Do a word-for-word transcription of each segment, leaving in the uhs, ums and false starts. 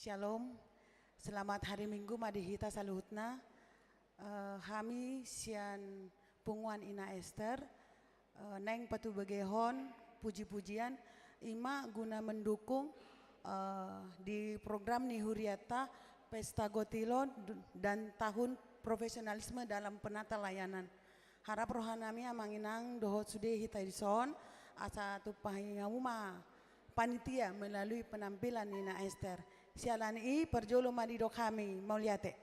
Shalom. Selamat hari Minggu ma di hita saluhutna. Eh, hami sian punguan Ina Ester, eh, naeng patubegehon puji-pujian, ima guna mendukung, eh, di program ni huriata Pesta Gotilo dan Tahun Profesionalisme dalam Penata Layanan. Harap rohanami amang inang dohot sude hita dison, asa tumpahi hamu ma panitia melalui penampilan ni Ina Ester. Siala ni i, parjolo ma didok hami, mauliate.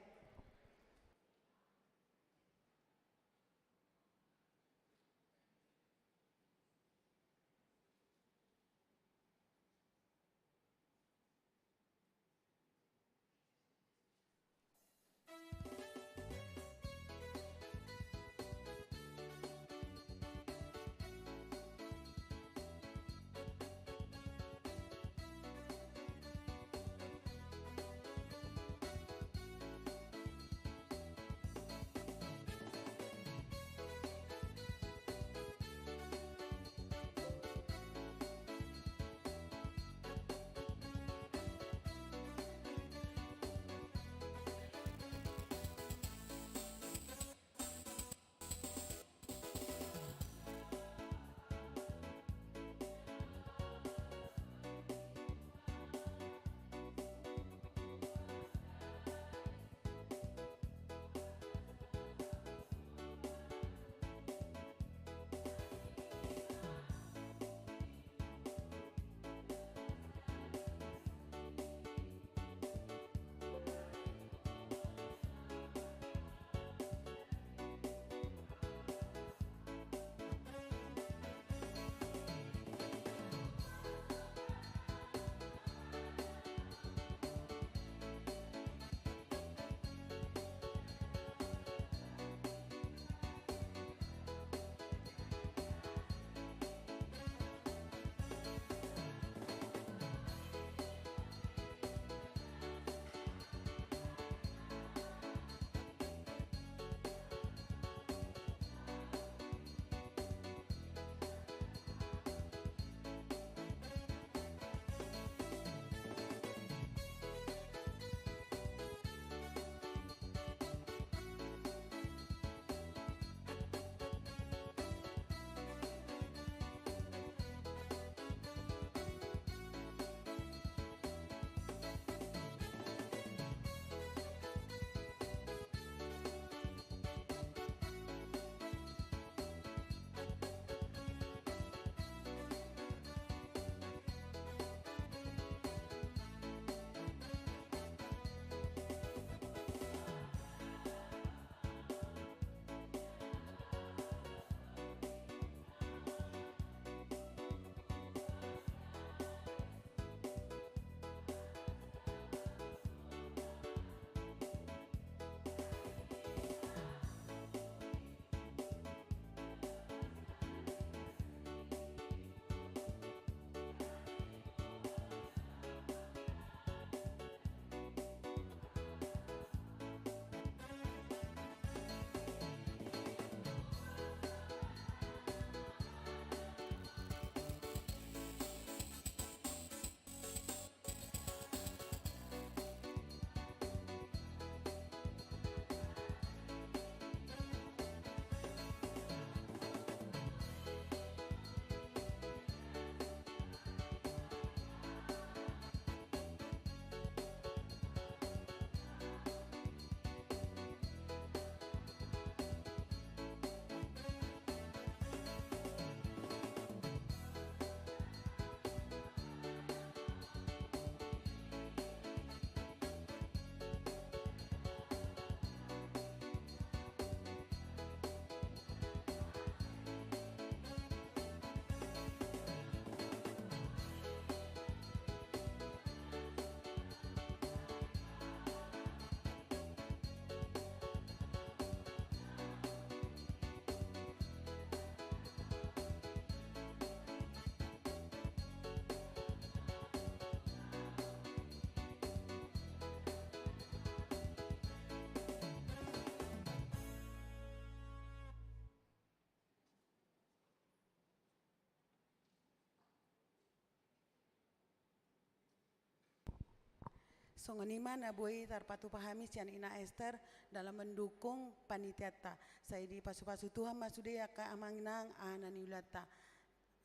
Songon i ma na boi tarpatupa hami sian Ina Ester dalam mendukung panitianta. Sai dipasupasu Tuhan ma sude angka amang inang aha na niulanta.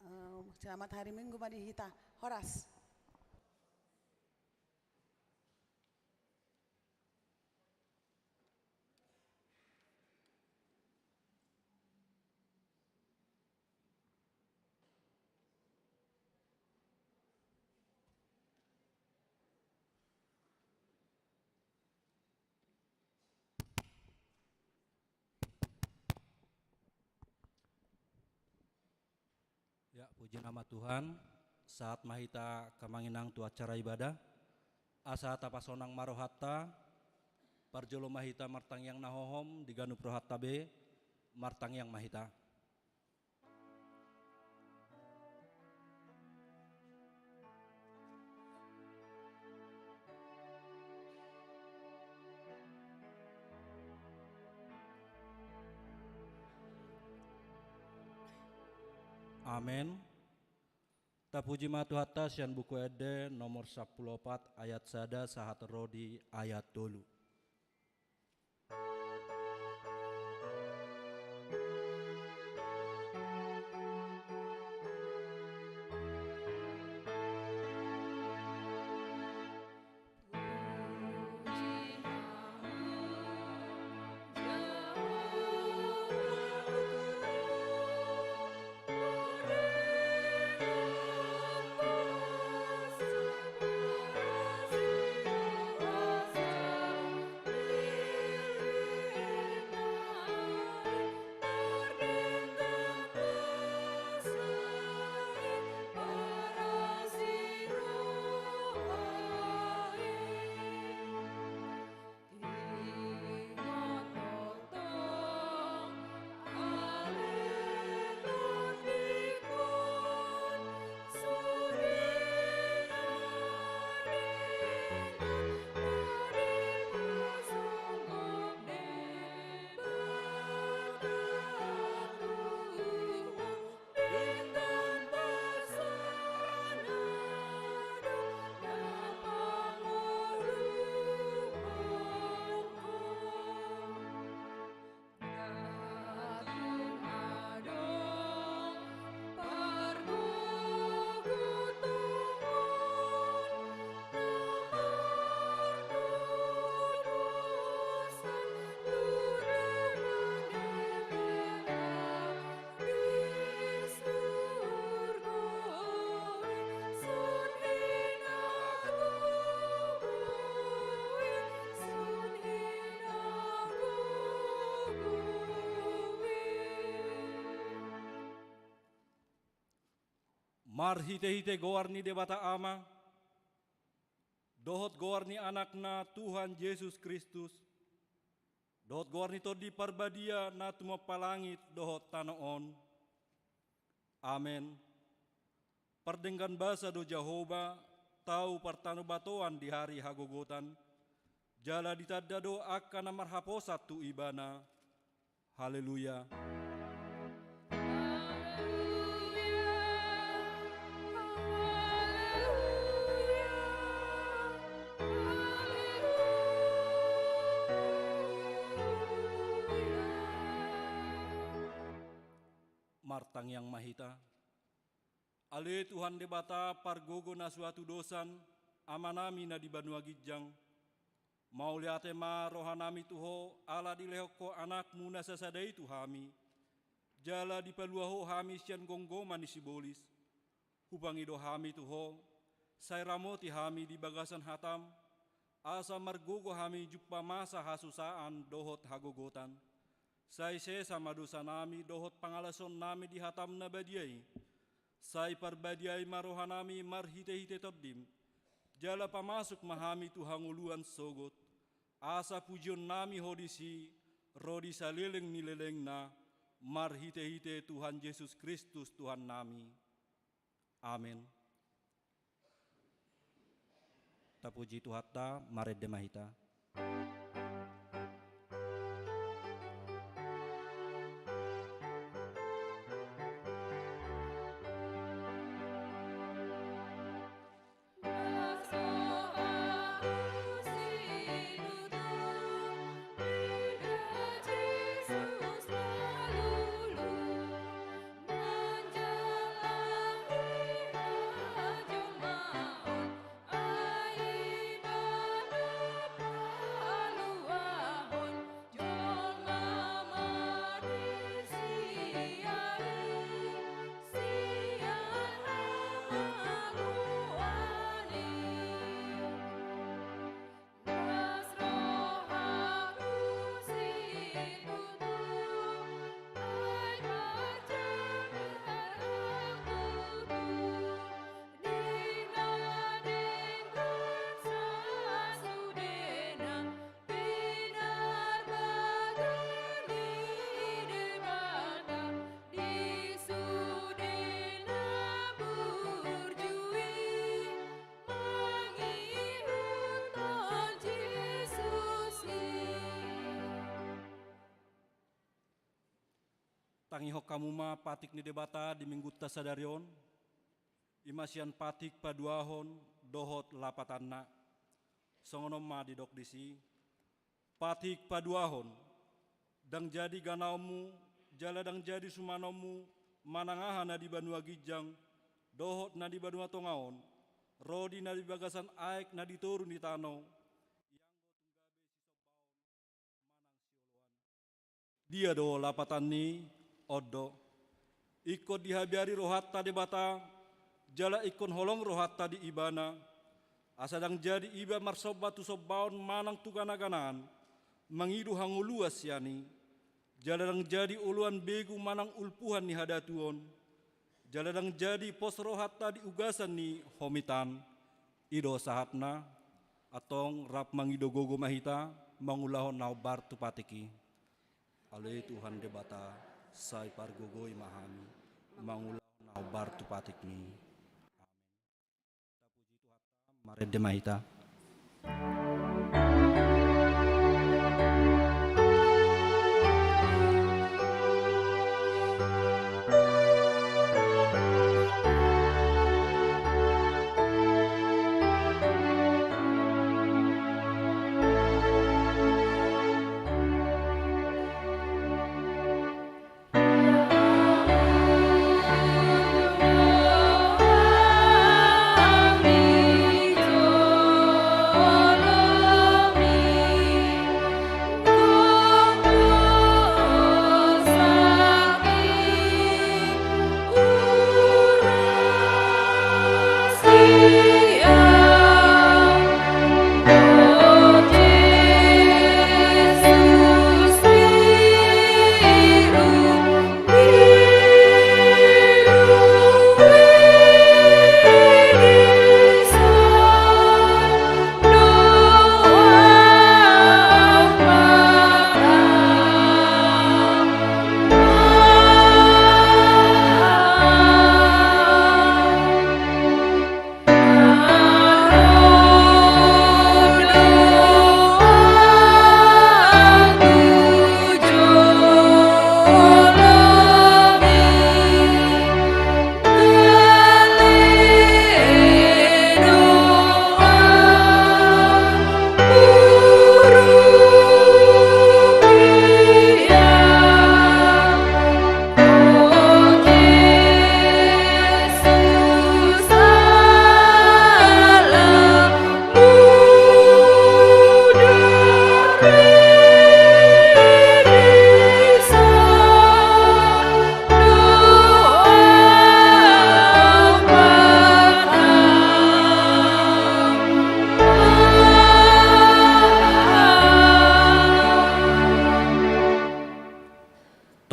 Eh, selamat hari Minggu ma di hita. Horas. Ya, puji nama Tuhan. Sahat ma hita angka amang inang tu acara ibadah. Asa tapasonang ma rohanta. Parjolo ma hita martangiang na hohom, di ganup rohanta be, martangiang ma hita. Amen. Tapuji ma Tuhanta sian Buku Ende nomor sampulu opat ayat sada sahat ro di ayat tolu. Marhitehite goar ni Debata Ama, dohot goar ni Anakna Tuhan Jesus Kristus, dohot goar ni Tondi Parbadia na tumompa langit dohot tano on. Amen. Pardenggan basa do Jahowa, tau partanobatoan di ari hagogotan, jala ditanda do angka na marhaposan tu Ibana. Haleluya. Martangiang ma hita. Ale Tuhan Debata pargogo na so hatudosan, Amanami na di banua ginjang, mauliate ma rohanami tu Ho ala dilehon Ho Anakmu na sasada i tu hami, jala dipalua Ho hami sian gomgoman ni sibolis. Hupangido hami tu Ho, sai ramoti hami di bagasan hataM, asa margogo hami jumpa masa hasusaan dohot hagogotan. Sai sesa ma dosanami dohot pangalashonnami di hataM na badia i. Sai parbadiai ma rohanami marhitehite TondiM, jala pamasuk ma hami tu hangoluan sogot, asa pujionnami Ho disi, ro di saleleng ni lelengna, marhitehite Tuhan Jesus Kristus Tuhannami. Amen. Tapuji Tuhanta, marende ma hita. Tangihon hamu ma patik ni Debata di Minggunta sadari on, i ma sian patik paduahon dohot lapatanna. Songon on ma didok disi: Patik paduahon, ndang jadi ganaonmu, jala ndang jadi sumanonmu manang aha na di banua ginjang dohot na di banua tonga on, ro di na di bagasan aek na di toru ni tano. Dia do lapatan ni on do: Ingkon dihabiari rohanta Debata, jala ingkon holong rohanta di Ibana, asa ndang jadi iba marsomba tu sombaon manang tu ganaganaan, mangido hangoluan sian i, jala ndang jadi oloan begu manang ulpuhan ni hadatuon, jala ndang jadi pos rohanta di ugasan ni homitan. I do sahatna. Antong rap mangido gogo ma hita mangulahon na hombar tu patik i. Ale Tuhan Debata, sai pargogoi ma hami mangulahon na hombar tu patikmi. Amen. Marende ma hita.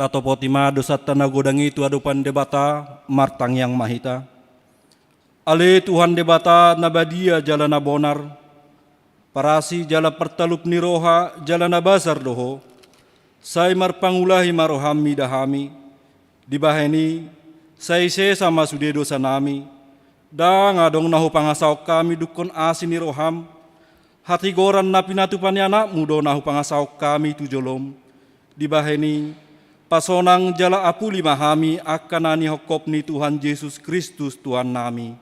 Tatopoti ma dosanta na godang i tu adopan Debata, martangiang ma hita. Ale Tuhan Debata na badia jala na bonar, parasi jala partalup ni roha jala na basar do Ho, sai marpangulahi ma roham mida hami. Dibahen i, sai sesa ma sude dosanami, ndang adong na hupangasahon hami dungkon asi ni roham, hatigoran na pinatupa ni Anakmu do na hupangasahon hami tu jolom. Dibahen i, pasonang jala apuli ma hami angka na nihophop ni Tuhan Jesus Kristus Tuhannami.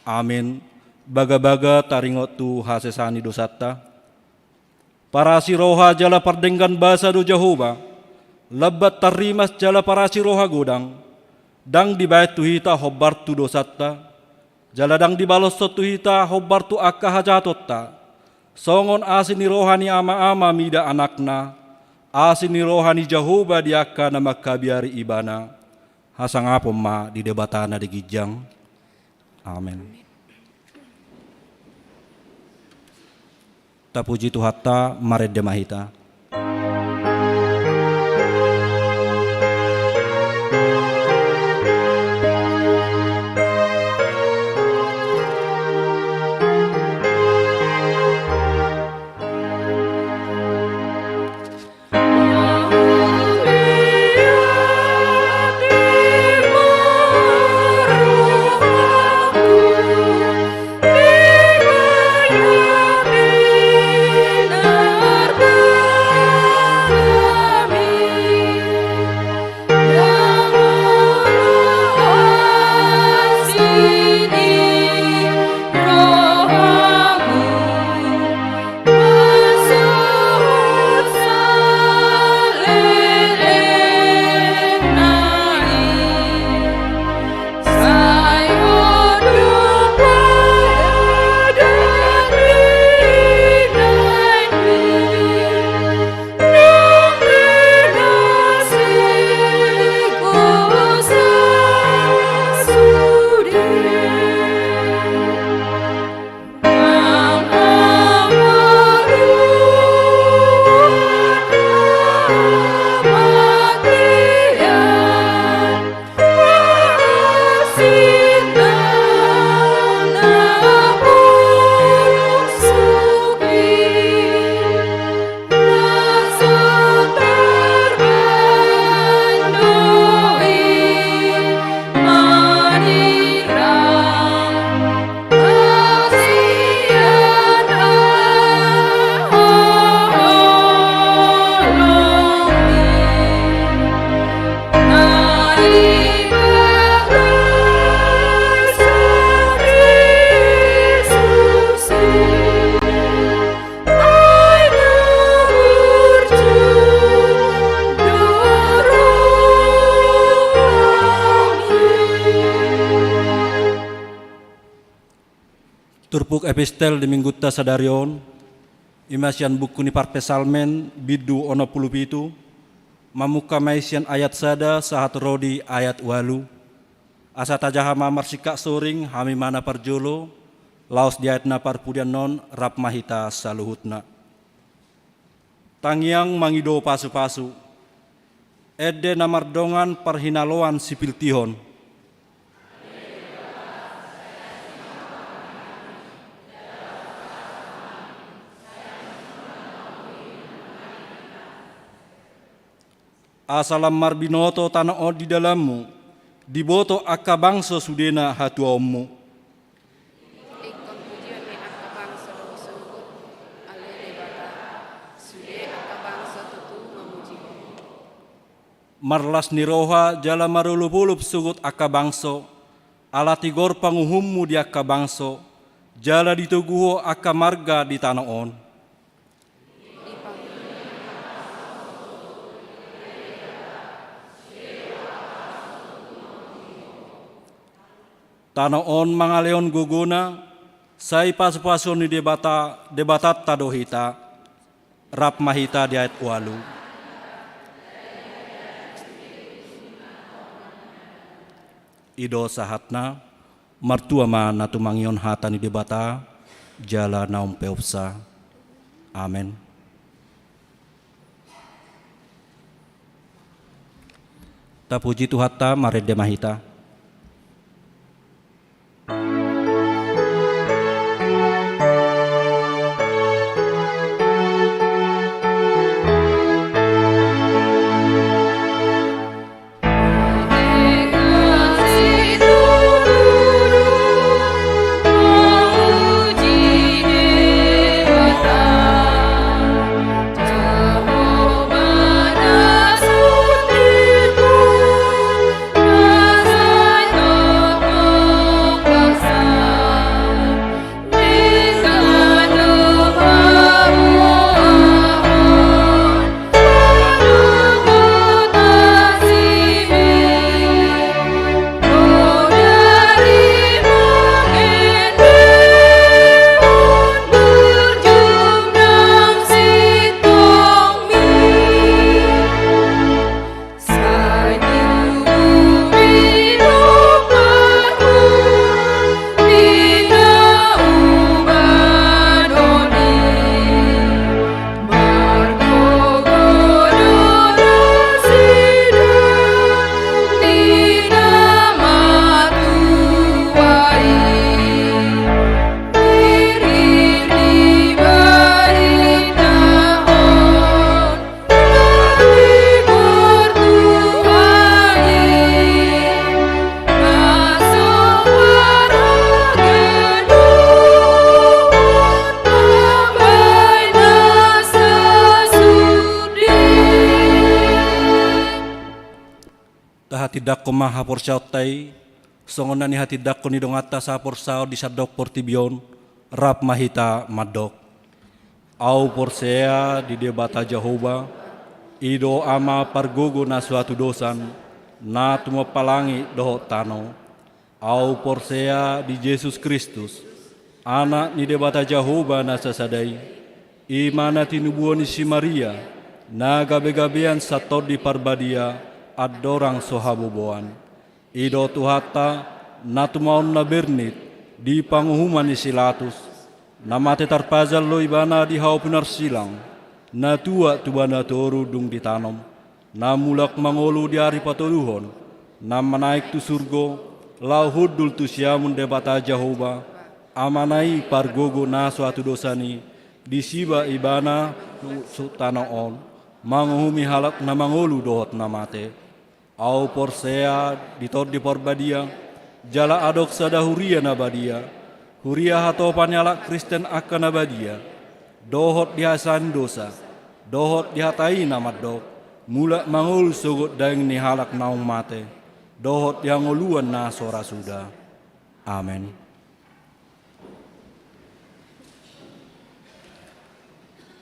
Amen. Bagabaga taringot tu hasesaan ni dosanta. Parasi roha jala pardenggan basa do Jahowa, lambat tarrimas jala parasi roha godang, ndang dibahen tu hita hombar tu dosanta, jala ndang dibaloshon tu hita hombar tu angka hajahatonta, songon asi ni roha ni ama-ama mida anakna, asi ni roha ni Jahowa di angka na mangkabiari ibana. Hasangapon ma di Debata na di ginjang. Amen. Tapuji Tuhanta, marende ma hita. Turpuk epistel di minggunta sadari on, i ma sian buku ni Parpsalmen bindu onom pulu pitu, mamungka ma i sian ayat sada sahat ro di ayat ualu. Asa tajaha ma marsingkat soring, hami ma na parjolo, laos di ayat na parpudian on rap ma hita saluhutna. Tangiang mangido pasupasu. Ende na mardongan parhinaloan sipiltihon. Asa lam marbinoto tano on di dalanmu, diboto angka bangso sudena hatuaonmu. Ingkon pujion ni angka bangso do ho sogot, ale Debata, sude angka bangso tutu mamuji Ho. Marlas ni roha jala marolopolop sogot angka bangso, ala tigor panguhummu di angka bangso, jala ditogu Ho angka marga di tano on. Tano on mangalehon gogona, sai pasupasuon ni Debata, Debatanta do hita. Rap ma hita di ayat ualu. I do sahatna. Martua ma na tumangihon hata ni Debata, jala na umpeopsa. Amen. Tapuji Tuhanta, marende ma hita. Tahatindangkon ma haporseaonta i, songon na nihatindangkon ni donganta sahaporseaon di sandok portibi on, rap ma hita mandok. Ahu porsea di Debata Jahowa, i do Ama pargogo na so hatudosan, na tumompa langit dohot tano. Ahu porsea di Jesus Kristus, Anak ni Debata Jahowa na sasada i, i ma na tinubuhon ni si Maria, na gabegabean sian Tondi Parbadia, andorang so haboboan. I do Tuhanta, na tumaon na bernit di panguhuman ni si Latus, na mate tarpajal do Ibana di hau pinarsilang, na tuat tuba na toru dung ditanom, na mulak mangolu di ari patoluhon, na manaek tu surgo, laho hundul tu siamun Debata Jahowa, Amana i pargogo na so hatudosan i, disiba Ibana tu tano on, manguhumi halak na mangolu dohot na mate. Ahu porsea di Tondi Parbadia, jala adong sada huria na badia, huria hatopan ni halak Kristen angka na badia, dohot di hasesaan ni dosa, dohot di hata i na mandok, mulak mangolu sogot daging ni halak naung mate, dohot di hangoluan na so ra suda. Amen.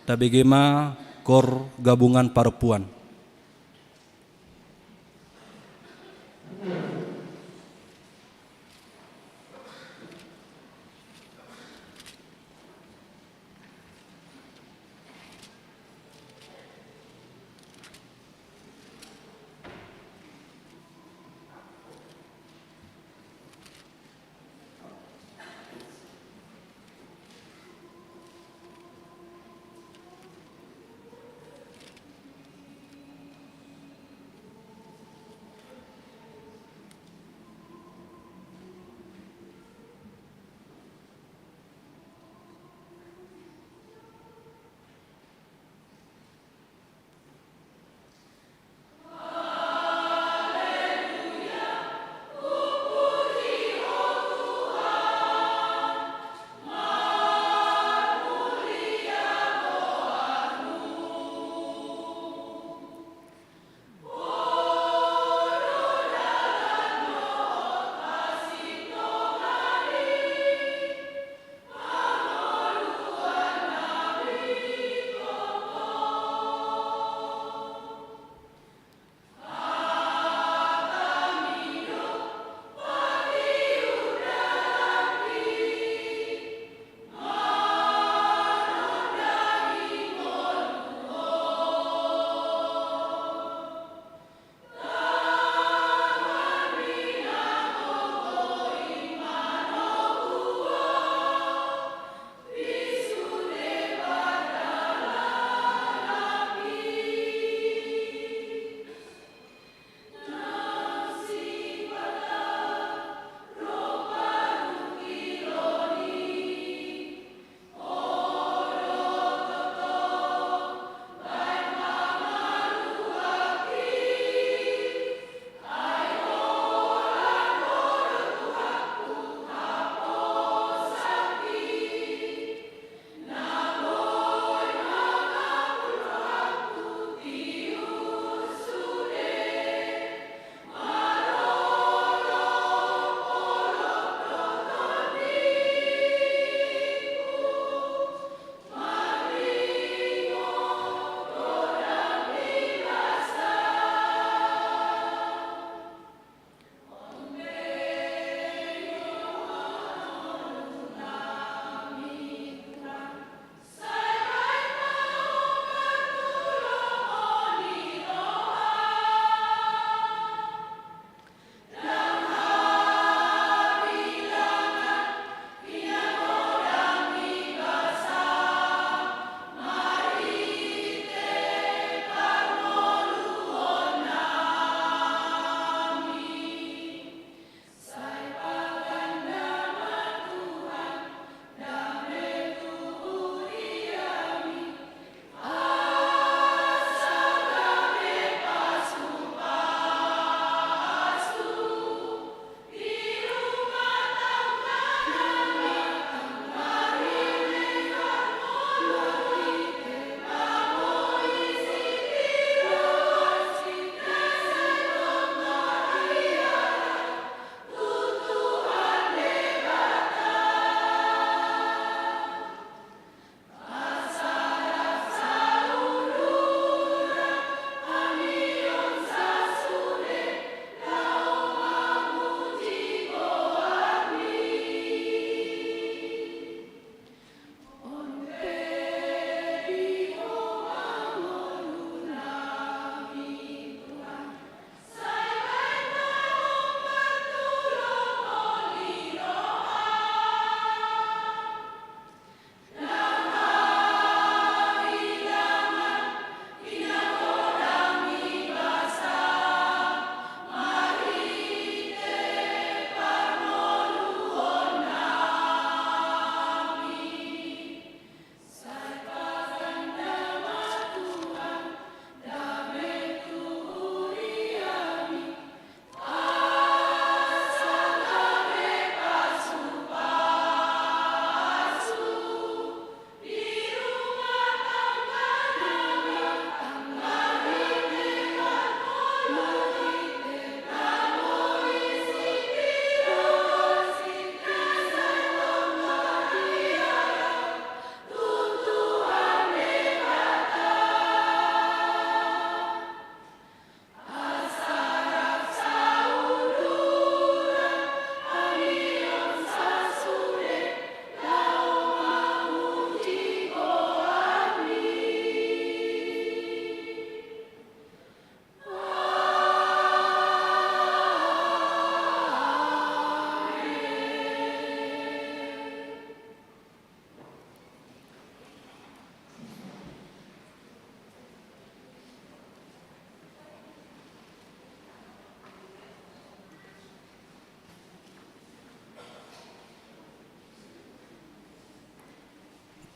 Tabege ma kor gabungan parompuan.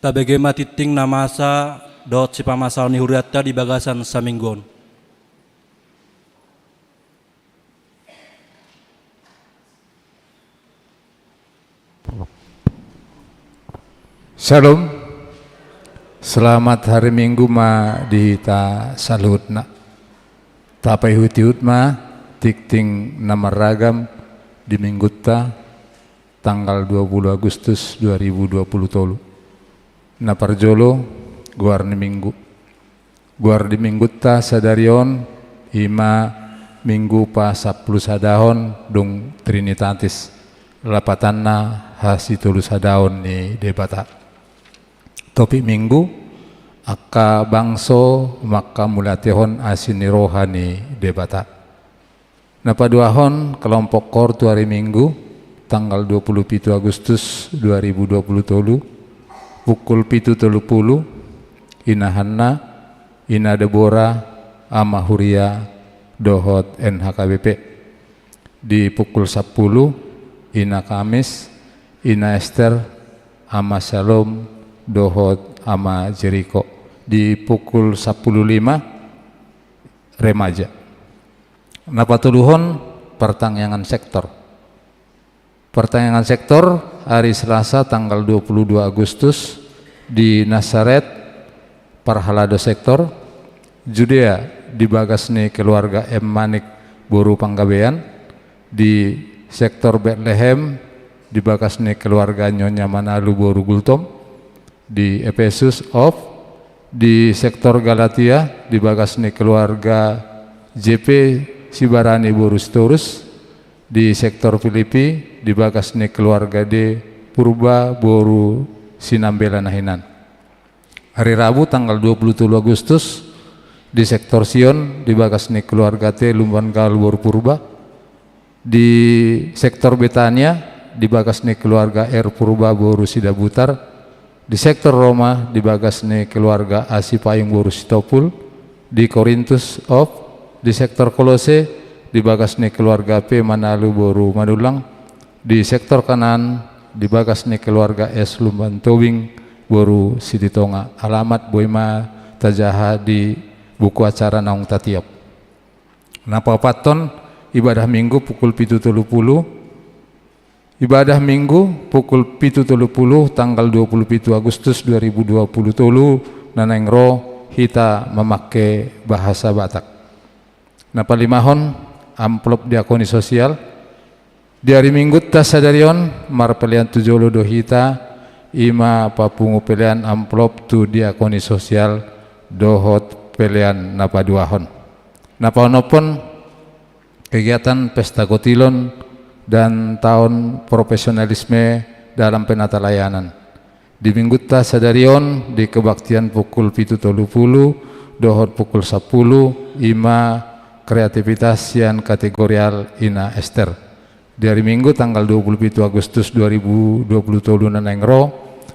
Tabege ma tingting na masa dohot sipamasaon ni hurianta di bagasan saminggu on. Shalom. Selamat hari Minggu ma di hita saluhutna. Tapaihut-ihut ma tingting na marragam di Minggunta tanggal dua puluh Agustus dua ribu dua puluh tolu. Na parjolo, goar ni Minggu. Goar di Minggunta sadari on i ma Minggu pasampulusadahon dung Trinitatis, lapatanna hasitolusadaon ni Debata. Topik Minggu, angka bangso mangkamauliatehon asi ni roha ni Debata. Na paduahon, kelompok koor tu ari Minggu, tanggal dua puluh pitu Agustus dua ribu dua puluh tolu, pukul pitu tolu pulu, Ina Hanna, Ina Debora, Ama Huria, dohot N H K B P. Di pukul sampulu, Ina Kamis, Ina Ester, Ama Shalom, dohot Ama Jeriko. Di pukul sampulu lima, remaja. Na patoluhon, partangiangan sektor. Partangiangan sektor, ari Selasa tanggal dua puluh dua Agustus di Nasaret, parhalado sektor, Judea di bagas ni keluarga M Manik boru Panggabean, di sektor Betlehem di bagas ni keluarga Nyonya Manalu boru Gultom, di Epesus, of, di sektor Galatia di bagas ni keluarga J P Sibarani boru Sitorus, di sektor Filipi di bagas ni keluarga D Purba boru Sinambela na hinan. Ari Rabu tanggal dua puluh tolu Agustus di sektor Sion di bagas ni keluarga T Lumban Gaol boru Purba, di sektor Betania di bagas ni keluarga R Purba boru Sidabutar, di sektor Roma di bagas ni keluarga A Sipayung boru Sitompul, di Korintus, of, di sektor Kolose di bagas ni keluarga P Manalu boru Manullang, di sektor Kanaan di bagas ni keluarga S Lumban Tobing boru Silitonga. Alamat boi ma tajaha di buku acara naung tatiop. Na paopathon, ibadah Minggu pukul pitu tolu pulu. Ibadah Minggu pukul pitu tolu pulu tanggal dua puluh pitu Agustus dua ribu dua puluh tolu, na naeng ro, hita mamangke bahasa Batak. Na palimahon, amplop diakoni sosial. Di ari Minggunta sadari on, marpelean tu jolo do hita, i ma papungu pelean amplop tu diakoni sosial dohot pelean na paduahon. Na paonomhon, kegiatan pesta kotilon dan tahun profesionalisme dalam penatalayanan. Di Minggunta sadari on, di kebaktian pukul pitu tolu pulu dohot pukul sampulu, i ma kreativitas sian kategorial Ina Ester. Di ari Minggu tanggal dua puluh pitu Agustus dua ribu dua puluh tolu na naeng ro,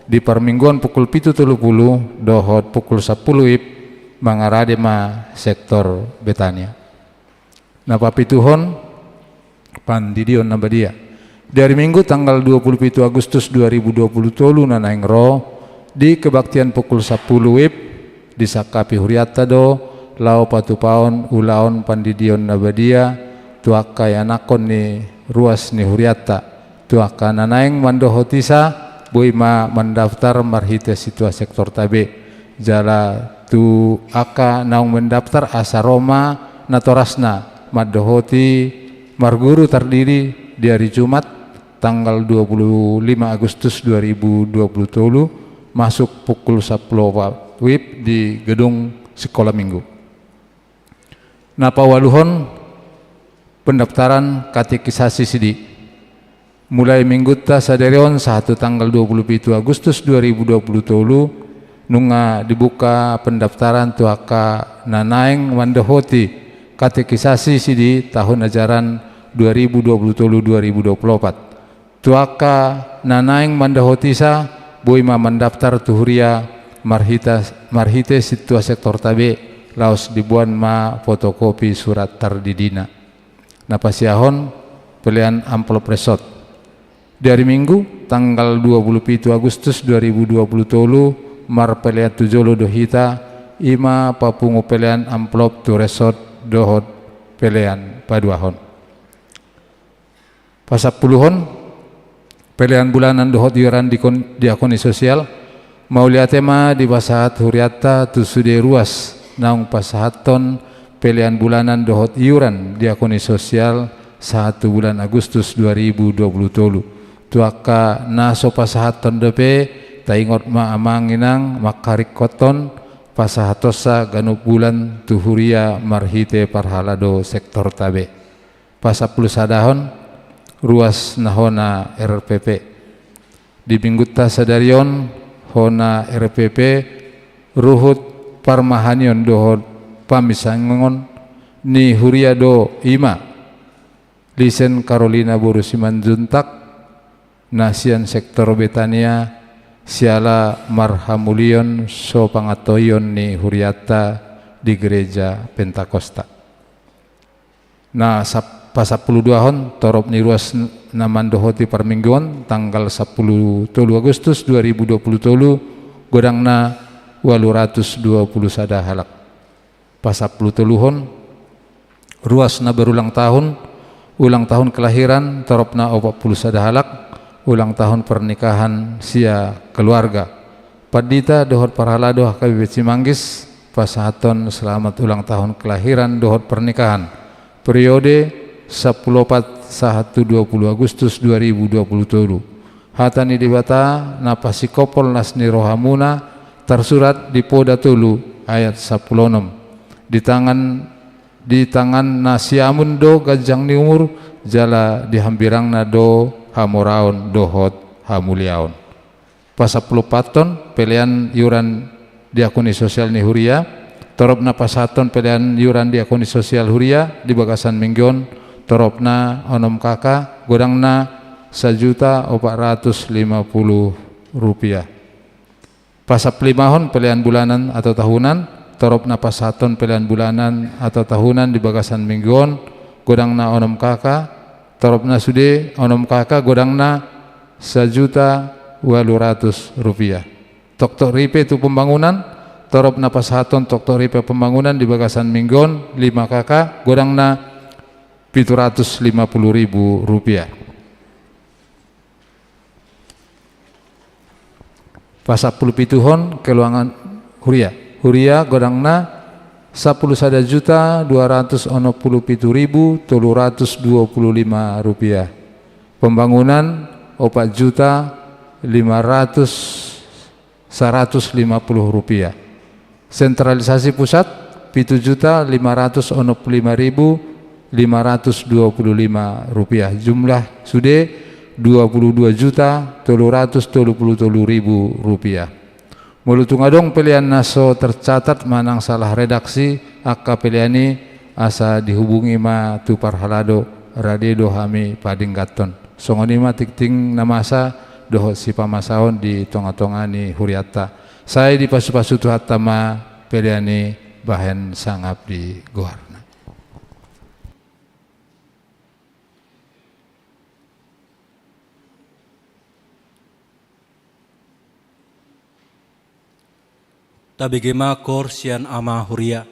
di parmingguan pukul pitu tolu pulu dohot pukul sampulu wib, mangarade ma sektor Betania. Na papituhon, pandidion na badia. Di ari Minggu tanggal dua puluh pitu Agustus dua ribu dua puluh tolu na naeng ro, di kebaktian pukul sampulu wib, disangkapi hurianta do laho patupaon ulaon pandidion na badia tu angka ianakhon ni ruas ni hurianta, tu angka na naeng mandohotisa, boi ma mandaftar marhite sintua sektorta be. Jala tu angka naung mandaftar asa ro ma natorasna mandohoti marguru tardidi di ari Jumat tanggal dua puluh lima Agustus dua ribu dua puluh tolu, masuk pukul sampulu opat wib di gedung Sikola Minggu. Na paualuhon, pendaftaran katekisasi sidi. Mulai Minggunta sadari on sahat tu tanggal dua puluh pitu Agustus dua ribu dua puluh tolu, nunga dibuka pendaftaran tu angka na naeng mandohoti katekisasi sidi tahun ajaran dua ribu dua puluh tolu dua ribu dua puluh opat. Tu angka na naeng mandohotisa, boi ma mandaftar tu huria marhita-, marhite sintua sektorta be, laos diboan ma fotokopi surat tardidina. Na pasiahon, pelean amplop resort. Di ari Minggu, tanggal dua puluh pitu Agustus dua ribu dua puluh tolu, marpelean tu jolo do hita, i ma papungu pelean amplop tu resort dohot pelean paduahon. Pasampuluhon, pelean bulanan dohot iuran dikon-, diakoni sosial. Mauliate ma dipasahat hurianta tu sude ruas naung pasahathon pelean bulanan dohot iuran diakoni sosial sahat tu bulan Agustus dua ribu dua puluh tolu. Tu angka na so pasahathon dope, taingot ma amang inang mangkaringkothon pasahathonsa ganup bulan tu huria marhite parhalado sektorta be. Pasampulusadahon, ruas na hona R P P. Di minggunta sadari on, hona R P P, ruhut parmahanion dohot pamisangon ni huria do, i ma Lisen Karolina boru Simanjuntak, na sian sektor Betania, siala marhamulion so pangantoion ni hurianta di Gereja Pentakosta. Na sap-, pasampuluduahon, torop ni ruas n-, na mandohoti parmingguon, tanggal sampulu tolu Agustus dua ribu dua puluh tolu, godangna ualu ratus dua puluh sada halak. Pasampulutoluhon, ruas na berulang tahun, ulang tahun kelahiran, toropna opat puluh sada halak, ulang tahun pernikahan sia keluarga. Pandita dohot parhalado H K B P Cimanggis, pasahathon selamat ulang tahun kelahiran dohot pernikahan, periode sampulu opat sahat tu dua puluh Agustus dua ribu dua puluh tolu. Hata ni Debata na pasingkophon las ni rohamuna, tarsurat di Poda tolu ayat sampulu onom. Di tangan, di tangan na siamun do ganjang ni umur, jala di hambirangna do hamoraon dohot hamuliaon. Pasampuluopathon, pelean iuran diakoni sosial ni huria. Torop na pasahathon pelean iuran diakoni sosial huria di bagasan minggu on, toropna onom K K, godangna sajuta opat ratus lima puluh rupiah. Pasampululimahon, pelean bulanan atau tahunan. Torop na pasahathon pelean bulanan atau tahunan di bagasan minggu on, godangna onom K K. Toropna sude onom K K, godangna sajuta ualu ratus rupiah. Toktok ripe tu pembangunan, torop na pasahathon toktok ripe pembangunan di bagasan minggu on, lima K K, godangna pitu ratus lima puluh ribu rupiah. Pasampulupituhon, keluangan huria. Huria, godangna sampulu sada juta dua ratus onom pulu pitu ribu tolu ratus dua pulu lima rupiah. Pembangunan, opat juta lima ratus, saratus lima puluh rupiah. Sentralisasi pusat, pitu juta lima ratus onom pulu lima ribu lima ratus dua pulu lima rupiah. Jumlah sude, dua pulu dua juta tolu ratus tolu pulu tolu ribu rupiah. Molo tung adong pelean na so tercatat manang salah redaksi angka pelean i, asa dihubungi ma tu parhalado, rade do hami padengganhon. Songon i ma tingting na masa dohot sipamasaon di tonga-tonga ni hurianta. Sai dipasupasu Tuhanta ma pelean i bahen sangap di goarna. Tabege ma koor sian ama huria.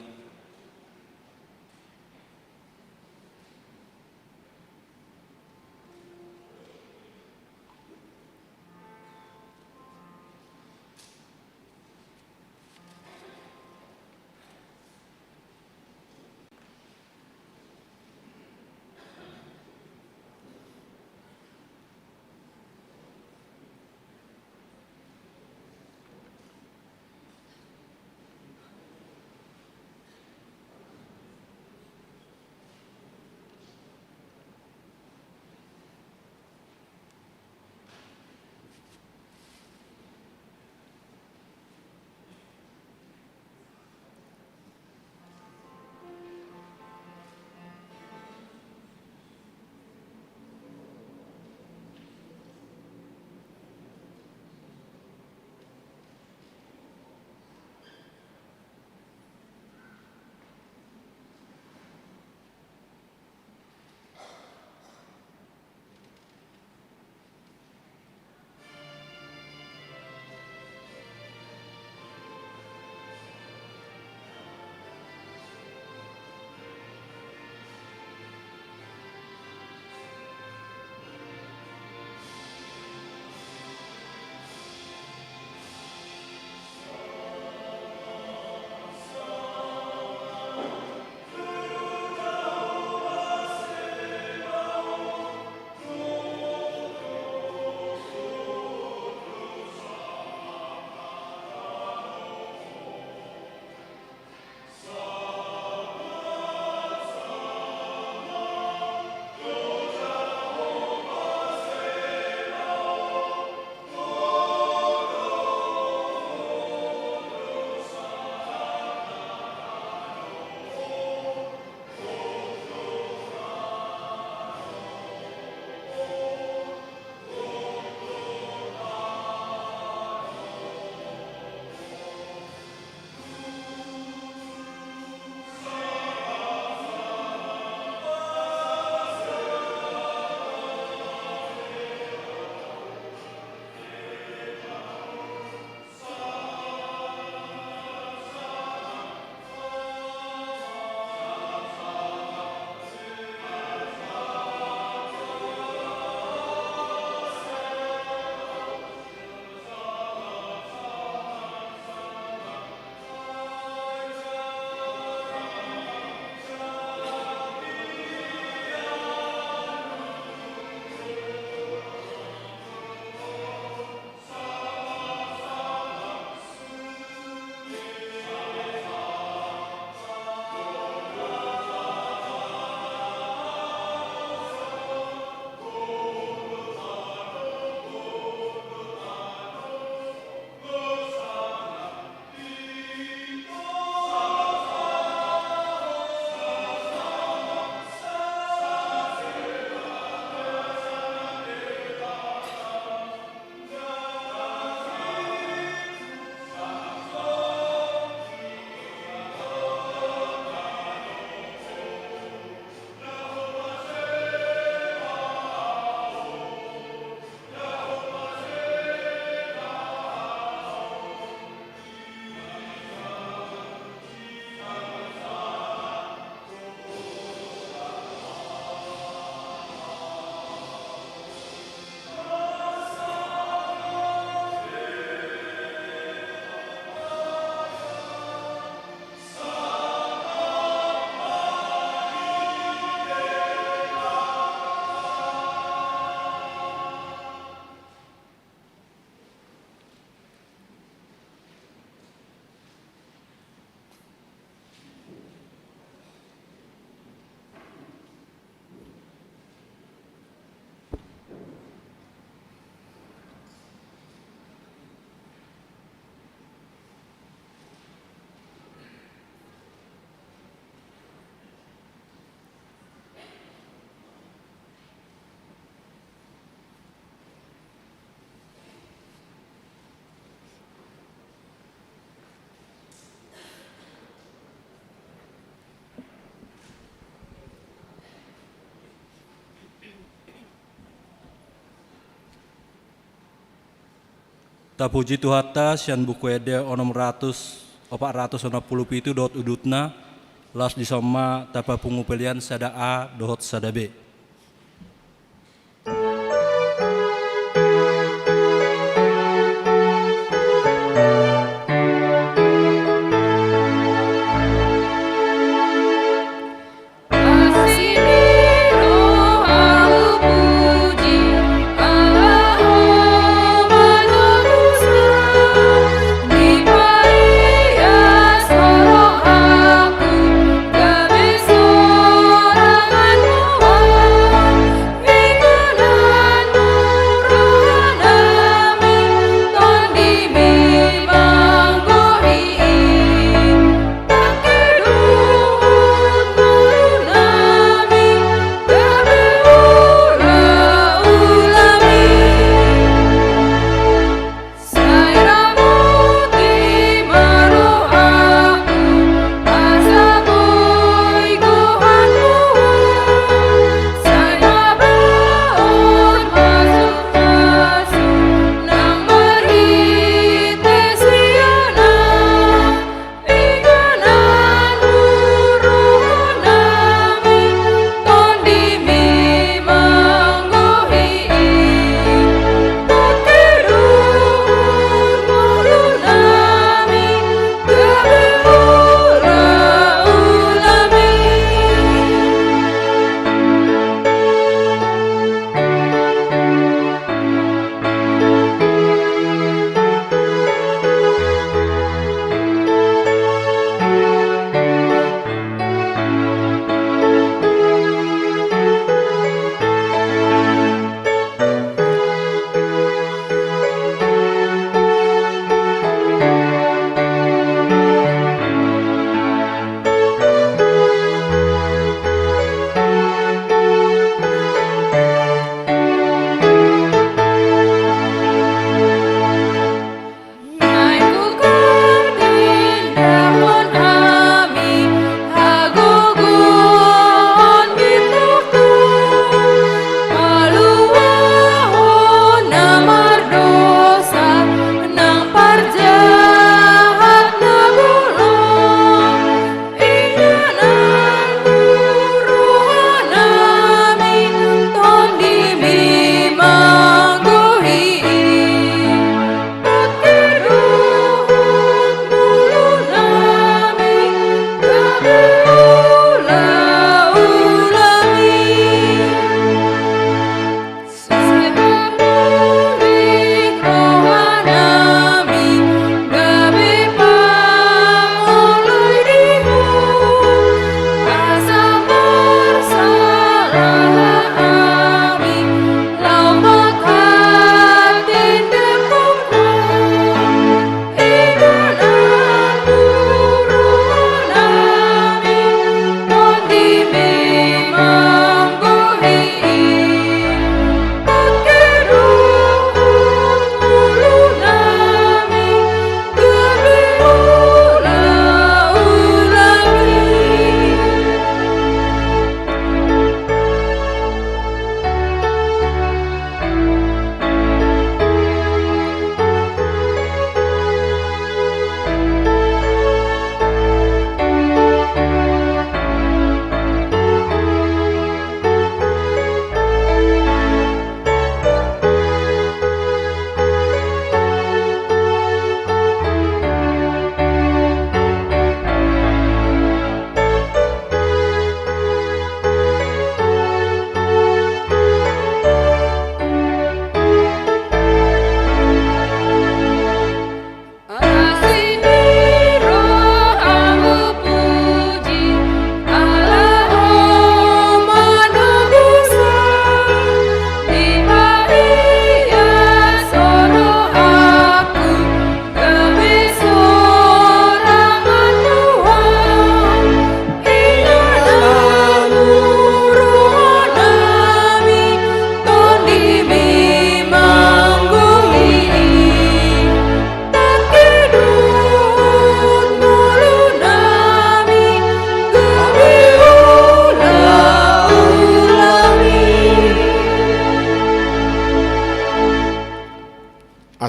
Tapuji Tuhanta sian Buku Ende onom ratus, opat ratus onom pulu pitu dohot udutna, laos dison ma tapapungu pelean sada A dohot sada B.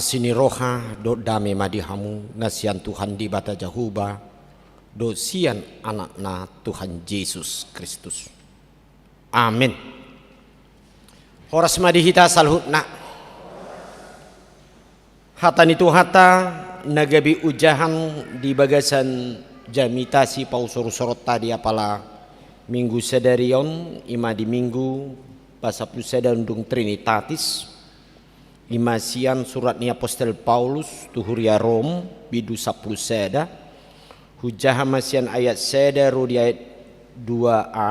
Asi ni roha dohot dame ma di hamu na sian Tuhan Debata Jahowa dohot sian Anakna Tuhan Jesus Kristus. Amen. Horas ma di hita saluhutna. Hata ni Tuhanta na gabe ojahan di bagasan jamita sipausorusoroonta di apala Minggu sadari on, i ma di Minggu pasampulu sada dung Trinitatis, i ma sian surat ni apostel Paulus tu huria Rom, bindu sampulu sada, hujaha ma sian ayat sada ro di ayat dua a,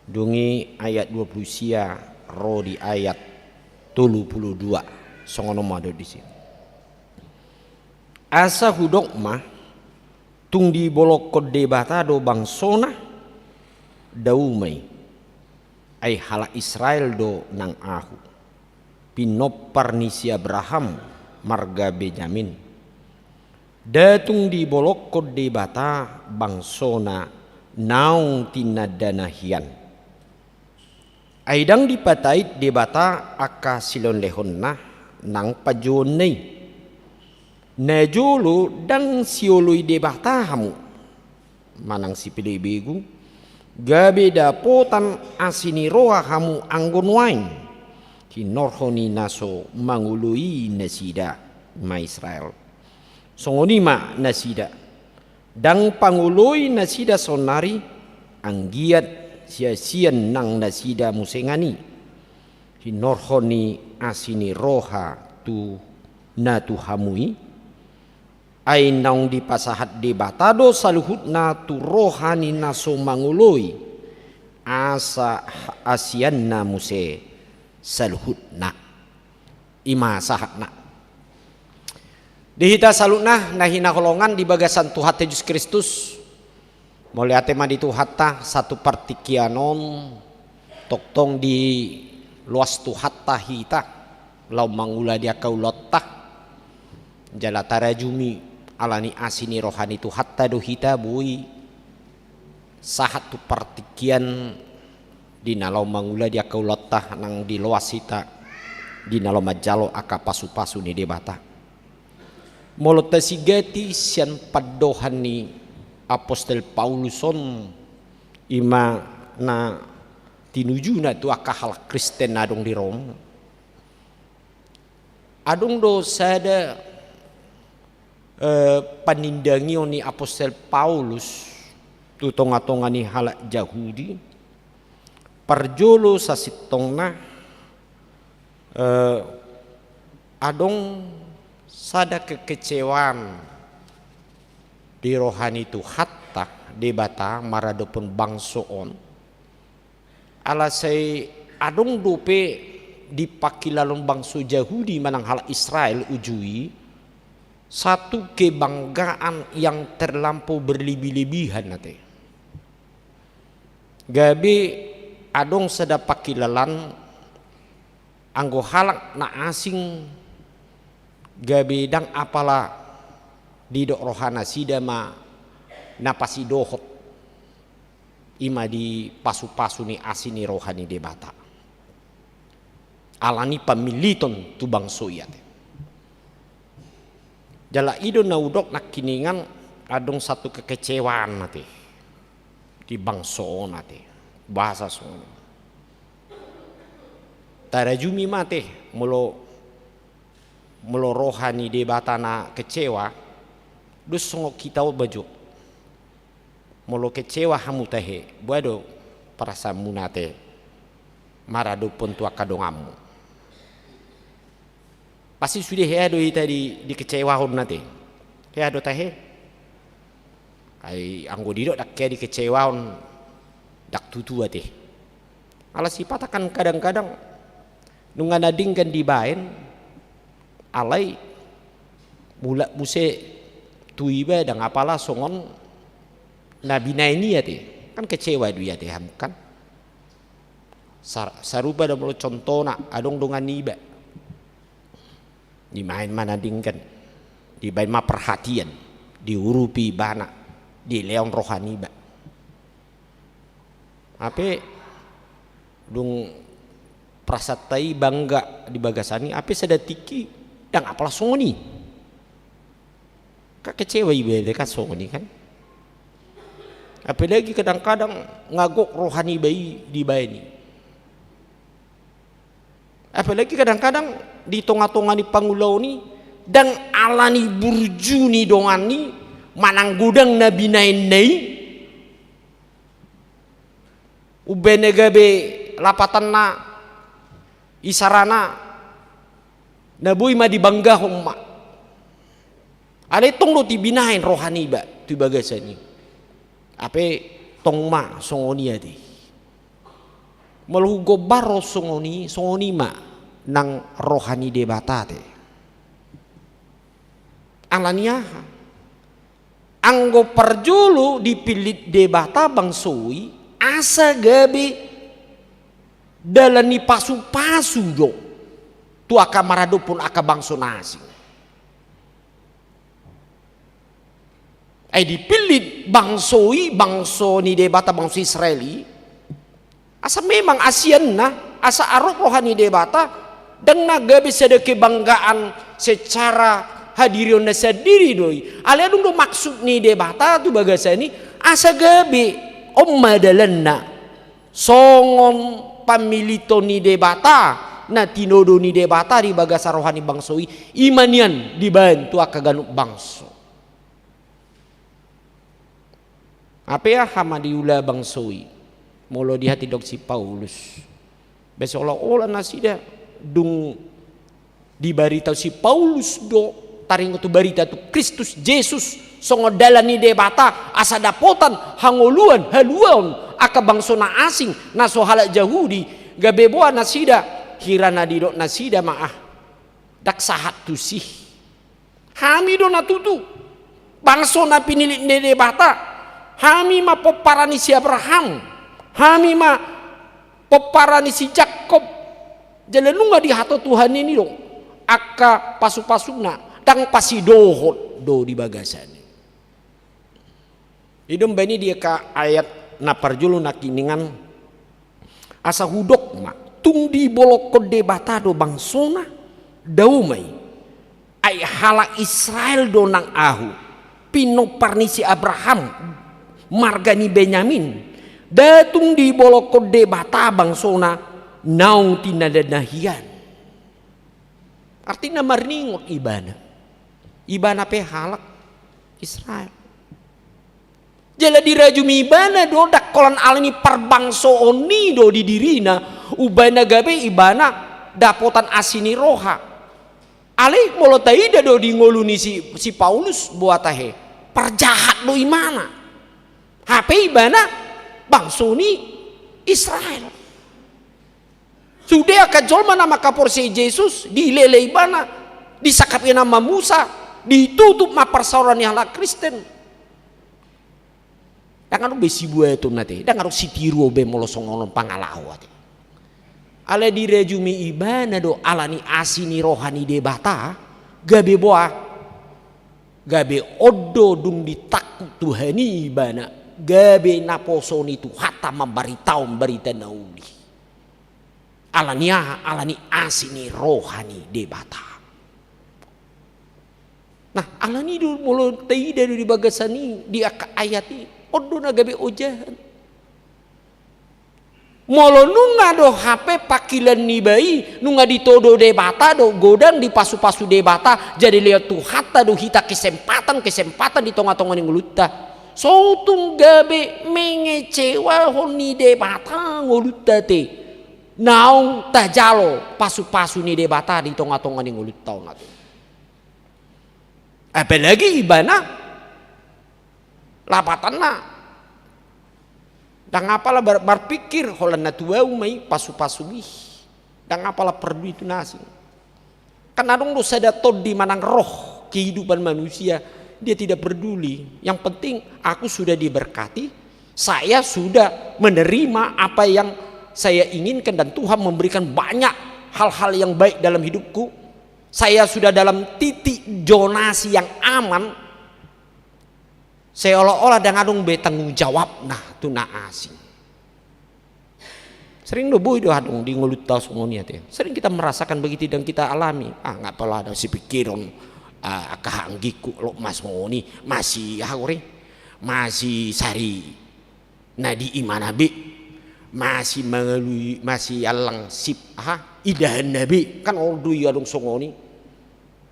dung i ayat dua pulu sia ro di ayat tolu pulu dua. Songon on ma didok disi. Asa hudok ma, tung dibolongkon Debata do bangsona? Dao ma i. Ai halak Israel do nang ahu, pinompar ni si Abraham, marga Benyamin. Nda tung dibolongkon Debata bangsona naung tinandana hian. Ai ndang dipatait Debata angka silehonlehonna nang panjouonna i. Najolo ndang sioloi Debata hamu manang sipelebegu, gabe dapotan asi ni roha hamu anggo nuaeng, hinorhon ni na so mangoloi nasida, i ma Israel. Songon i ma nasida. Ndang pangoloi nasida saonnari, anggiat siasian nang nasida muse ngan i, hinorhon ni asi ni roha tu na tu hamu i. Ai naung dipasahat Debata do saluhutna tu roha ni na so mangoloi, asa asianna muse saluhutna. I ma sahatna. Di hita saluhutna na hinaholongan di bagasan Tuhanta Jesus Kristus, mauliate ma di Tuhanta, sahat tu partingkian on tongtong diloas Tuhanta hita laho mangula di angka ulaonta. Jala tarajumi ala ni asi ni roha ni Tuhanta do hita boi sahat tu partingkian di na laho mangula di angka ulaonta, nang diloas hita di na laho manjalo angka pasupasu ni Debata. Molo tasigati sian pandohan ni apostel Paulus on, i ma na tinujuna tu angka halak Kristen na adong di Rom. Adong do sada, eh, panindangion ni apostel Paulus tu tongatonga ni halak Jahudi. Parjolo sasintongna, eh, adong sada kekecewaan di roha ni Tuhanta Debata maradophon bangso on. Ala sai adong dope di pangkilalahon bangso Jahudi manang halak Israel uju i satu kebanggaan yang terlampau berlebih-lebihan ate. Gabe adong sada pangkilalaan anggo halak na asing gabe ndang apala didok rohanasida ma na pasidohot. I ma di pasupasu ni asi ni roha ni Debata. Ala ni pamilliton tu bangso i ate. Jala i do na hudok nangkiningan adong satu kekecewaan ate. Di bangso on ate. Bahasa songon i. Tarajumi ma ate molo molo roha ni Debata na kecewa, dos songon hita on ma jo. Molo kecewa hamu tahe, boha do perasaanmuna ate maradophon tu angka donganmu? Pasti sude hea do hita di, dikecewahon ate. Hea do tahe? Ai anggo didok ndang hea dikecewahon, ndang tutu ate. Ala sipata kan kadang-kadang nunga na denggan dibaen, alai mulak muse tu iba ndang apala songon na binaen i ate. Kan kecewa do i ate hamu kan. Sar-, sarupa do molo contohna adong dongan iba. Dibaen ma na denggan, dibaen ma perhatian, diurupi ibana, dilehon roha niba. Hape dung perasaanta i bangga di bagasan i, hape sada tingki Ndang apala songon i. Kan kecewa iba kan songon i kan. Apalagi kadang-kadang nga gok roha niba i dibaen i. Apalagi kadang-kadang di tonga-tonga ni pangulaon i, ndang alani burju ni dongan i manang godang na binaenna i, umbaen na gabe lapatanna, isarana, na boi ma dibanggahon ma. Alai tong do tibinaen roha niba tu bagasan i. Hape tong ma songon i ate. Molo hugombar ro songon i, songon i ma nang roha ni Debata ate. Alani aha? Anggo parjolo dipillit Debata bangso i asa gabe dalan ni pasu-pasu do tu angka maradophon angka bangso na asing. Ai dipillit bangso i, bangso ni Debata, bangso Israel i, asa memang asianna, asa arop roha ni Debata, ndang na gabe sada kebanggaan secara hadirionna sandiri do i. Alai adong do maksud ni Debata tu bagasan i, asa gabe on ma dalanna. Songon pamiliton ni Debata, na tinodo ni Debata di bagasan roha ni bangso i, i ma nian dibaen tu angka ganup bangso. Hape aha ma diula bangso i? Molo dihatindangkon si Paulus, be seolah-olah nasida dung dibaritahon si Paulus do taringot tu barita tu Kristus Jesus songon dalan ni Debata asa dapotan hangoluan, haluaon angka bangso na asing, na so halak Jahudi, gabe boha nasida, hira na didok nasida ma ah, ndang sahat tusi. Hami do na tutu bangso na pinillit ni Debata. Hami ma pomparan ni si Abraham. Hami ma pomparan ni si Jakob. Jala nunga dihatahon Tuhan i do angka pasu-pasuna, ndang pasidohot do di bagasan i. I do umbaen i di angka ayat na parjolo nangkiningan, asa hudok ma, tung dibolongkon Debata do bangsona? Dao ma i. Ai halak Israel do nang ahu, pinompar ni si Abraham, marga ni Benyamin. Nda tung dibolongkon Debata bangsona naung tinadana hian. Artina marningot ibana. Ibana pe halak Israel. Jala dirajumi ibana do, ndang holan alani parbangsoon i do di dirina, umbaen na gabe ibana dapotan asi ni roha. Alai molo taida do di ngolu ni si, si Paulus, boha tahe, parjahat do ibana. Hape ibana bangso ni Israel. Sude angka jolma na mangkaporseai Jesus, dilele ibana, disangkap ibana ma Musa, ditutup ma parsaoran ni halak Kristen. Ndang adong be sibuaton ate, ndang adong sitiruon be molo songon on pangalaho ate. Alai dirajumi ibana do alani asi ni roha ni Debata, gabe boha? Gabe on do dung ditangkup Tuhan i ibana, gabe naposo ni Tuhanta mambaritahon barita na uli. Alani aha? Alani asi ni roha ni Debata. Nah, alani do molo taida do di bagasan i, di angka ayat i, on do na gabe ojahan. Molo nunga do hape pangkilan niba i, nunga ditodo Debata do, godang dipasu-pasu Debata, jadi lewat Tuhanta do hita kesempatan-kesempatan di tonga-tonga ni ngolunta. So tung gabe mengecewahon ni Debata ngolunta ate. Naung tajalo pasu-pasu ni Debata di tonga-tonga ni ngolunta on ate. Apalagi ibana lapatanna ndang apala bar-, marpikir holan na tu ahu ma i pasu-pasu i. Ndang apala parduli tu na asing. Kan adong do sada tondi manang roh kehidupan manusia, dia tidak peduli. Yang penting aku sudah diberkati, saya sudah menerima apa yang saya inginkan dan Tuhan memberikan banyak hal-hal yang baik dalam hidupku. Saya sudah dalam titik zonasi yang aman. Seolah-olah ndang adong be tanggung jawabna tu na asing. Sering do boi do adong di ngolunta songon i ate. Sering kita merasakan begitu dan kita alami. Ah, nga pola do sipikiron, ah, angka anggingku, lo masoni, masih, ah, ore, masih sari na di imana be, masih mangalui, masih allang sip, aha, idahanna be. Kan olo do i adong songon i.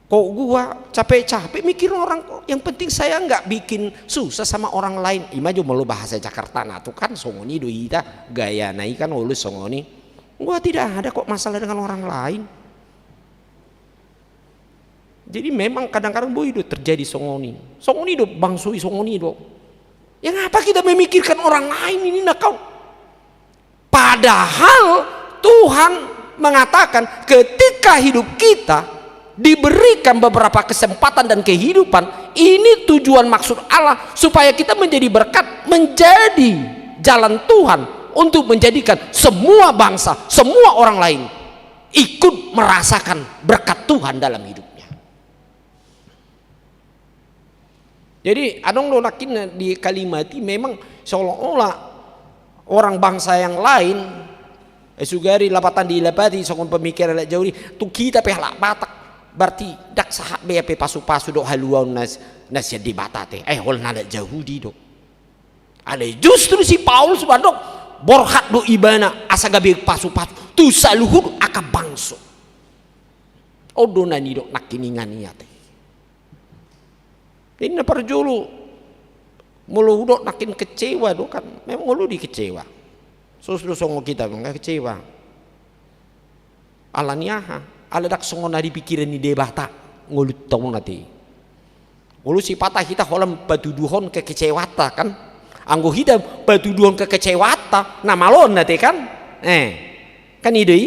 Kok gua capek-capek mikirin orang, yang penting saya nggak bikin susah sama orang lain. Ima jo molo bahasa Jakarta na tu kan songon i do ita, gayana i kan olo songon i. Gua tidak ada kok masalah dengan orang lain. Jadi memang kadang-kadang boi do terjadi songon i. Songon i do bangso i, songon i do. Ya ngapa kita memikirkan orang lain ini, nah kau? Padahal Tuhan mengatakan ketika hidup kita diberikan beberapa kesempatan dan kehidupan, ini tujuan maksud Allah supaya kita menjadi berkat, menjadi jalan Tuhan untuk menjadikan semua bangsa, semua orang lain ikut merasakan berkat Tuhan dalam hidupnya. Jadi adong do nangkin di kalimat i memang seolah-olah orang bangsa yang lain, eh, sugari lapatan dilapati songon pemikiran halak Jahowa i, tu hita pe halak Batak, berarti ndang sahat be hape pasu-pasu dohot haluaon na sian Debata ate, eh, holan halak Jahudi do. Alai justru si Paulus mandok, borhat do ibana asa gabe pasu-pasu tu saluhut angka bangso. On do na nidok nangkiningan i ate. Jadi na parjolo, molo hudok nangkin kecewa do kan, memang olo do i kecewa. Sos do songon hita, memang kecewa. Ala ni aha? Ala ndang songon na di pikiran ni Debata ngolunta on ate. Olo sipata hita holan patuduhon kekecewaanta kan. Anggo hita patuduhon kekecewaanta, na malo on ate kan. Eh, kan i do i.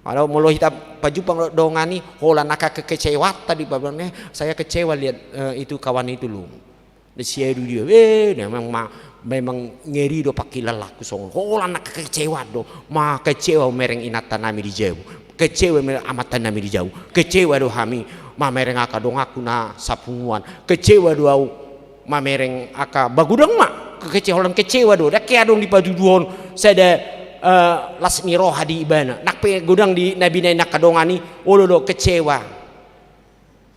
Molo, molo hita pajumpang dohot dongan i, holan angka kekecewaanta dipaboa, eh, saya kecewa lihat, eh, itu kawan itu loh. Siadu dia, eh, memang ma, memang ngeri do pangkilalaanku songon. Holan angka kekecewa do, ma kecewa mereng inanta nami di jabu. Kecewa mereng amanta nami di jabu. Kecewa do hami, ma mereng angka donganku na sapunguan. Kecewa do au, ma mereng angka bagodang ma. Kekecewa, holan kecewa do. Ndang adong dipatuduhon sada, eh, las ni roha di ibana. Nang pe godang di na binaen angka dongan i, olo do kecewa.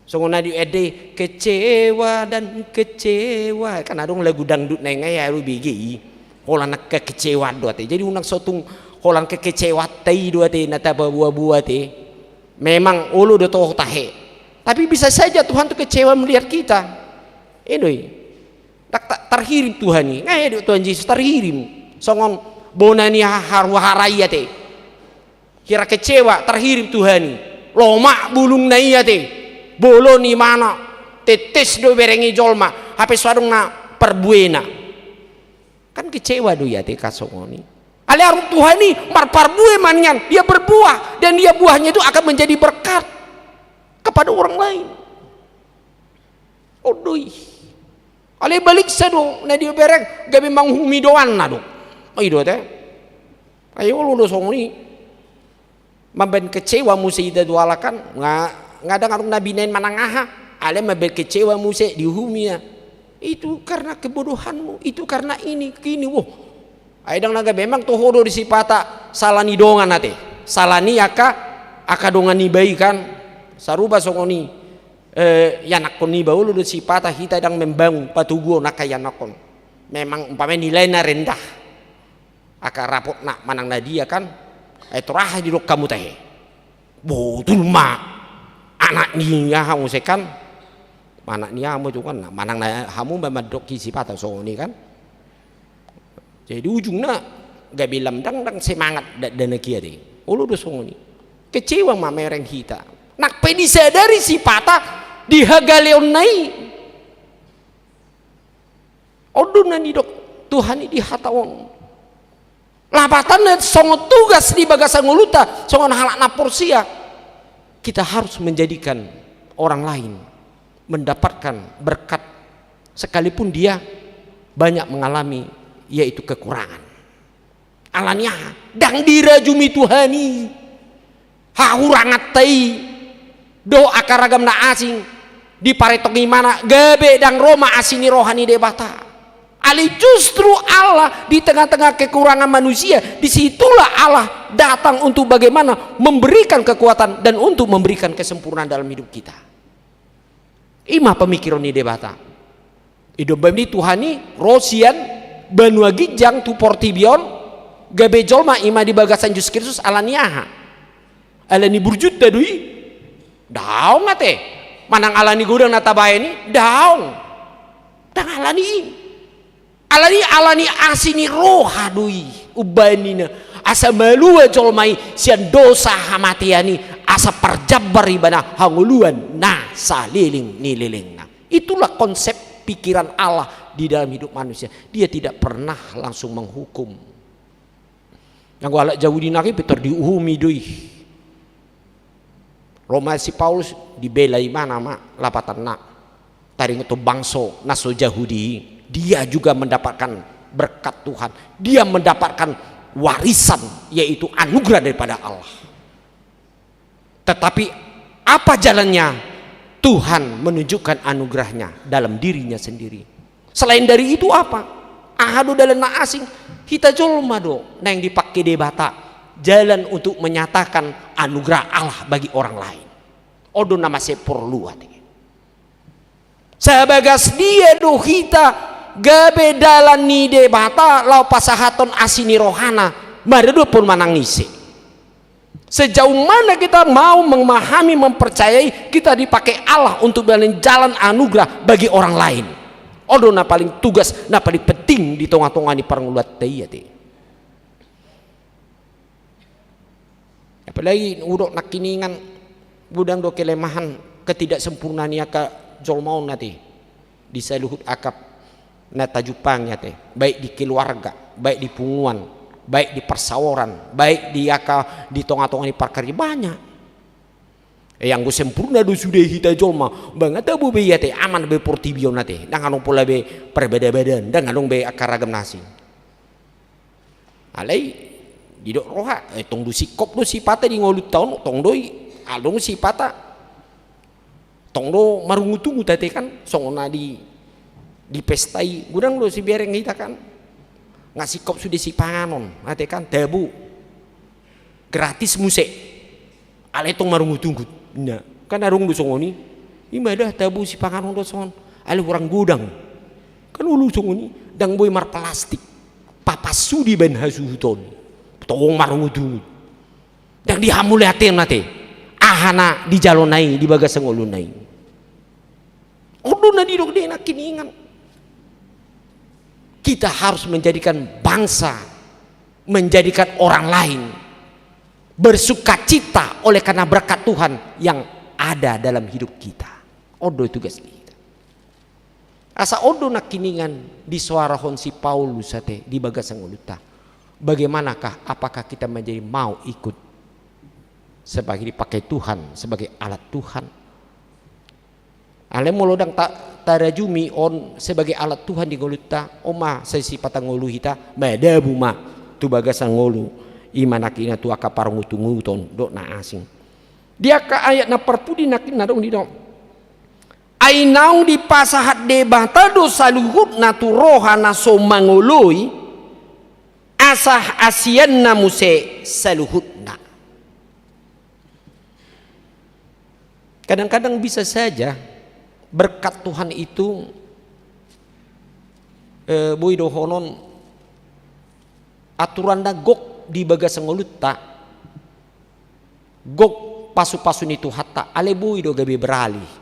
Songon na di ende, kecewa dan kecewa. Kan adong lagu dangdut na i nga i, aru bege i. Holan angka kekecewaan do ate. Jadi unang so tung holan kekecewaanta i do ate na tapaboa-boa ate. Memang olo do toho tahe. Tapi bisa saja Tuhan tu kecewa melihat kita. I do i. Ndang ta-, tarhirim Tuhan i. Nga i do Tuhan Jesus tarhirim. Songon bona ni ha-, haruhara i ate. Hira kecewa, tarhirim Tuhan i. Lomak bulungna i ate. Bolon imana. Tetes do ibereng i jolma. Hape so adong na parbuena. Kan kecewa do i ate angka songon i. Alai arhut Tuhan i marparbue ma nian. Dia berbuah. Dan dia buahnya itu akan menjadi berkat kepada orang lain. On do i. Alai baliksa do, na dibereng gabe manguhumi donganna do. I do ate. Ai olo do songon i. Mambaen kecewa muse hita tu halak kan. Nga, nga dang adong na binaen manang aha. Alai mambaen kecewa muse diuhumi ia. Itu karena kebodohanmu, itu karena ini, kini, woh. Ai dang na gabe, memang toho do di sipata sala ni dongan ate. Sala ni angka, angka dongan niba i kan. Sarupa songon i, eh, ianakhon niba, olo do sipata hita dang membangun patoguon angka ianakhon. Memang umpamai nilai na rendah. Angka rapotna manang na dia kan. Eh, torang aha didok hamu tahe. Botul ma. Anak ni aha muse kan. Anak ni aha muse kan. Manang na hamu ma mandok i sipata songon i kan. Jadi ujungna gabe lam dang, dang semangat dakdanak i ate. Olo do songon i. Kecewa ma mereng hita. Nang pe disadari sipata di hagaleonna i. On do na nidok Tuhan i di hata on. Lapatanna songon tugas di bagasan ngolunta, songon halak na porsea. Kita harus menjadikan orang lain mendapatkan berkat sekalipun dia banyak mengalami, yaitu kekurangan. Ala ni aha? Dang dirajumi Tuhan i hahuranganta i dohot angka ragam na asing, diparetong imana, gabe dang ro ma asi ni roha ni Debata. Alai justru Allah di tengah-tengah kekurangan manusia, disitulah Allah datang untuk bagaimana memberikan kekuatan dan untuk memberikan kesempurnaan dalam hidup kita. I ma pamikiron ni Debata. I do umbahen i Tuhan i ro sian banua ginjang tu portibi on, gabe jolma i ma di bagasan Jesus Kristus ala ni aha? Ala ni burjuta do i? Daong ate. Manang ala ni godang na tabaen i? Daong. Ndang ala ni i. Ala ni, ala ni asi ni roha do i umbahen ninna, asa malua jolma i sian dosa hamatean i, asa parjambar ibana hangoluan na saleleng ni lelengna. Itulah konsep pikiran Allah di dalam hidup manusia. Dia tidak pernah langsung menghukum. Anggo halak Jahudi nangkin pe tor diuhumi do i. Ro ma si Paulus, dibela ibana ma lapatanna. Taringot tu bangso na so Jahudi, dia juga mendapatkan berkat Tuhan. Dia mendapatkan warisan, yaitu anugerah daripada Allah. Tetapi apa jalannya? Tuhan menunjukkan anugerahnya dalam dirinya sendiri. Selain dari itu apa? Aha do dalan na asing? Hita jolma do naeng dipangke Debata jalan untuk menyatakan anugerah Allah bagi orang lain. On do na mansai porlu ate. Sabagas dia do hita gabe dalan ni Debata laho pasahathon asi ni rohana maradophon manang ise. Sejauh mana kita mau memahami, mempercayai, kita dipakai Allah untuk menjalani jalan anugerah bagi orang lain. On do na paling tugas, na paling penting di tonga-tonga ni parngoluanta i ate. Apalagi hudok nangkiningan, godang do kelemahan, ketidaksempurnaan ni angka jolma on ate. Di saluhut angka na tajumpangi ate, baik di keluarga, baik di punguan, baik di parsaoran, baik di angka di tonga-tonga ni parkarejoan, banyak. E, anggo sempurna do sude hita jolma, ndang tabo be i ate, aman be portibi on ate, ndang adong pola be parbada-badaan, ndang adong be angka ragam na asing. Alai didok roha, e, tong do singkop do sipata di ngolunta on, tong do i, adong sipata tong do marungut-ungut ate kan, songon na di, di pesta i, godang do sibereng hita kan. Nga singkop sude sipanganon ate kan, tabo. Gratis muse. Alai tong marungut-ungut. Nah, kan adong do songon i. I ma da tabo sipanganon do songon. Alai hurang godang. Kan olo songon i, ndang boi marplastik. Papasu dibaen hasuhuton. Tong marungut-ungut. Ndang dihamauliateon ate. Aha na dijalona i di bagasan ngoluna i. On do na didok dei nangkiningan. Kita harus menjadikan bangsa, menjadikan orang lain bersukacita oleh karena berkat Tuhan yang ada dalam hidup kita. On do tugas kita. Asa on do nangkiningan disoarahon si Paulus ate di bagasan ngolunta. Bagaimanakah, apakah kita menjadi mau ikut sebagai dipakai Tuhan, sebagai alat Tuhan? Alai molo ndang ta-, tarajumi on sebagai alat Tuhan di ngolunta, on ma sai sipata ngolu hita, madabu ma tu bagasan ngolu, i ma nangkiningan tu angka parungut-unguton dohot na asing. Di angka ayat na parpudi nangkin na adong didok. Ai naung dipasahat Debata do saluhutna tu roha na so mangoloi, asa hasianna muse saluhutna. Kadang-kadang bisa saja berkat Tuhan itu, eh, boi dohonon aturanna gok di bagasan ngolunta, gok pasu-pasu ni Tuhanta, alai boi do gabe beralih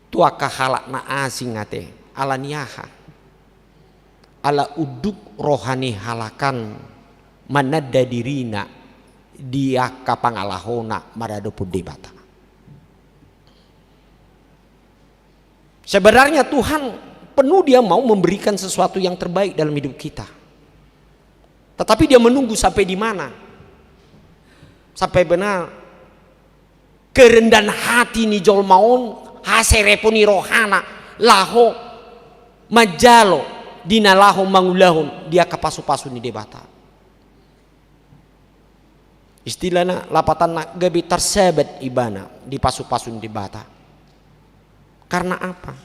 tu angka halak na asing ate. Ala ni aha? Ala unduk roha ni halak an mananda dirina di angka pangalahona maradophon Debata. Sebenarnya Tuhan penuh, Dia mau memberikan sesuatu yang terbaik dalam hidup kita. Tetapi Dia menunggu sampai di mana? Sampai benar kerendahan hati ni jolma on, haserepon ni rohana, laho manjalo di na laho mangulahon di angka pasu-pasu ni Debata. Istilahna, lapatanna, gabe tarsabat ibana di pasu-pasu ni Debata. Karena apa?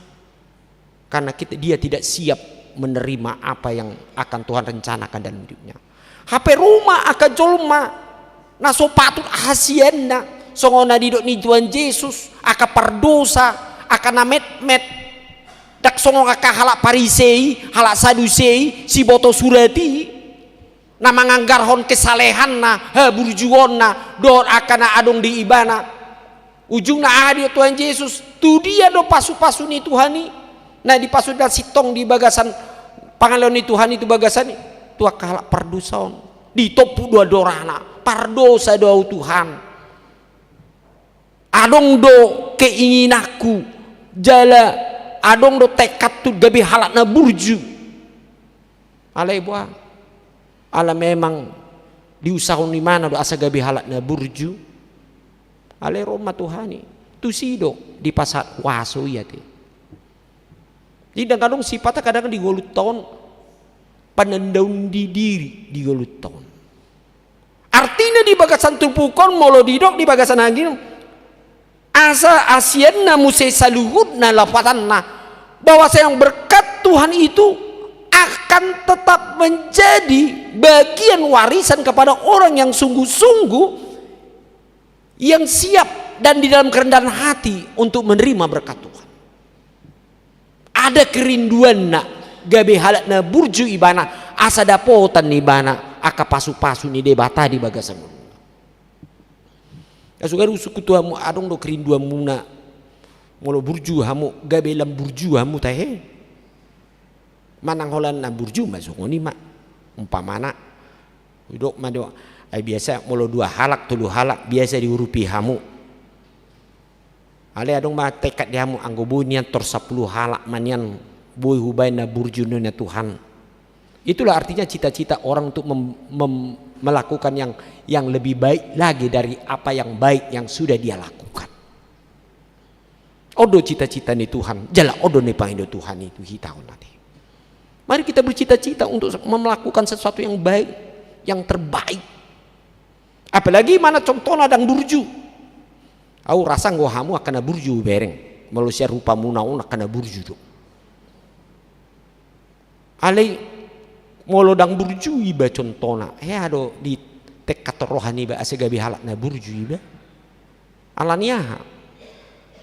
Karena kita, dia tidak siap menerima apa yang akan Tuhan rencanakan dalam hidupnya. Hape ro ma angka jolma na so patut hasianna, songon na didok ni Tuhan Jesus, angka pardosa, angka na metmet, ndang songon angka halak Parisei, halak Sadusei, siboto surat i, na manganggarhon kesalehanna, haburjuonna, dohot angka na adong di ibana. Ujungna aha didok Tuhan Jesus? Tu dia do pasupasu ni Tuhan i? Na dipasupasu sintong di bagasan pangaleon ni Tuhan i tu bagasan i, tu angka halak pardosa on. Ditompu do andorana, pardosa do ahu Tuhan. Adong do keinginanku, jala adong do tekadku gabe halak na burju. Alai boha? Ala memang diusahahon ibana do asa gabe halak na burju. Alai ro ma Tuhan i, tusi do dipasahat huaso i ate. Jadi ndang adong sipata kadang di ngolunta on, panandaon ni diri di ngolunta on. Artina di bagasan turpuk on, molo didok di bagasan hanggi, asa hasianna muse saluhutna lapatanna, bahwasanya berkat Tuhan itu akan tetap menjadi bagian warisan kepada orang yang sungguh-sungguh, yang siap dan di dalam kerendahan hati untuk menerima berkat Tuhan. Ada kerinduanna gabe halak na burju ibana, asa dapotan ibana angka pasupasu ni Debata di bagasan ngoluna. Asa gabe usungku tu hamu, adong do kerinduanmuna, molo burju hamu, gabe lam burju hamu tahe? Manang holan na burju ma songon i ma. Umpamana, didok ma do, ai biasa molo dua halak, tolu halak, biasa diurupi hamu. Alai adong ma tekad di hamu, anggo boi nian tor sampulu halak ma nian, boi hubaen na burju ninna Tuhan. Itulah artinya cita-cita orang untuk mem-, mem-, melakukan yang, yang lebih baik lagi dari apa yang baik yang sudah dia lakukan. On do cita-cita ni Tuhan, jala on do na pangido Tuhan i tu hita on ate. Mari kita bercita-cita untuk melakukan sesuatu yang baik, yang terbaik. Apalagi mana contohna ndang burju. Au rasa anggo hamu angka na burju hubereng, molo sian rupamuna on angka na burju do. Alai molo ndang burju iba contohna, hea do ditekad roha niba asa gabe halak na burju iba? Alani aha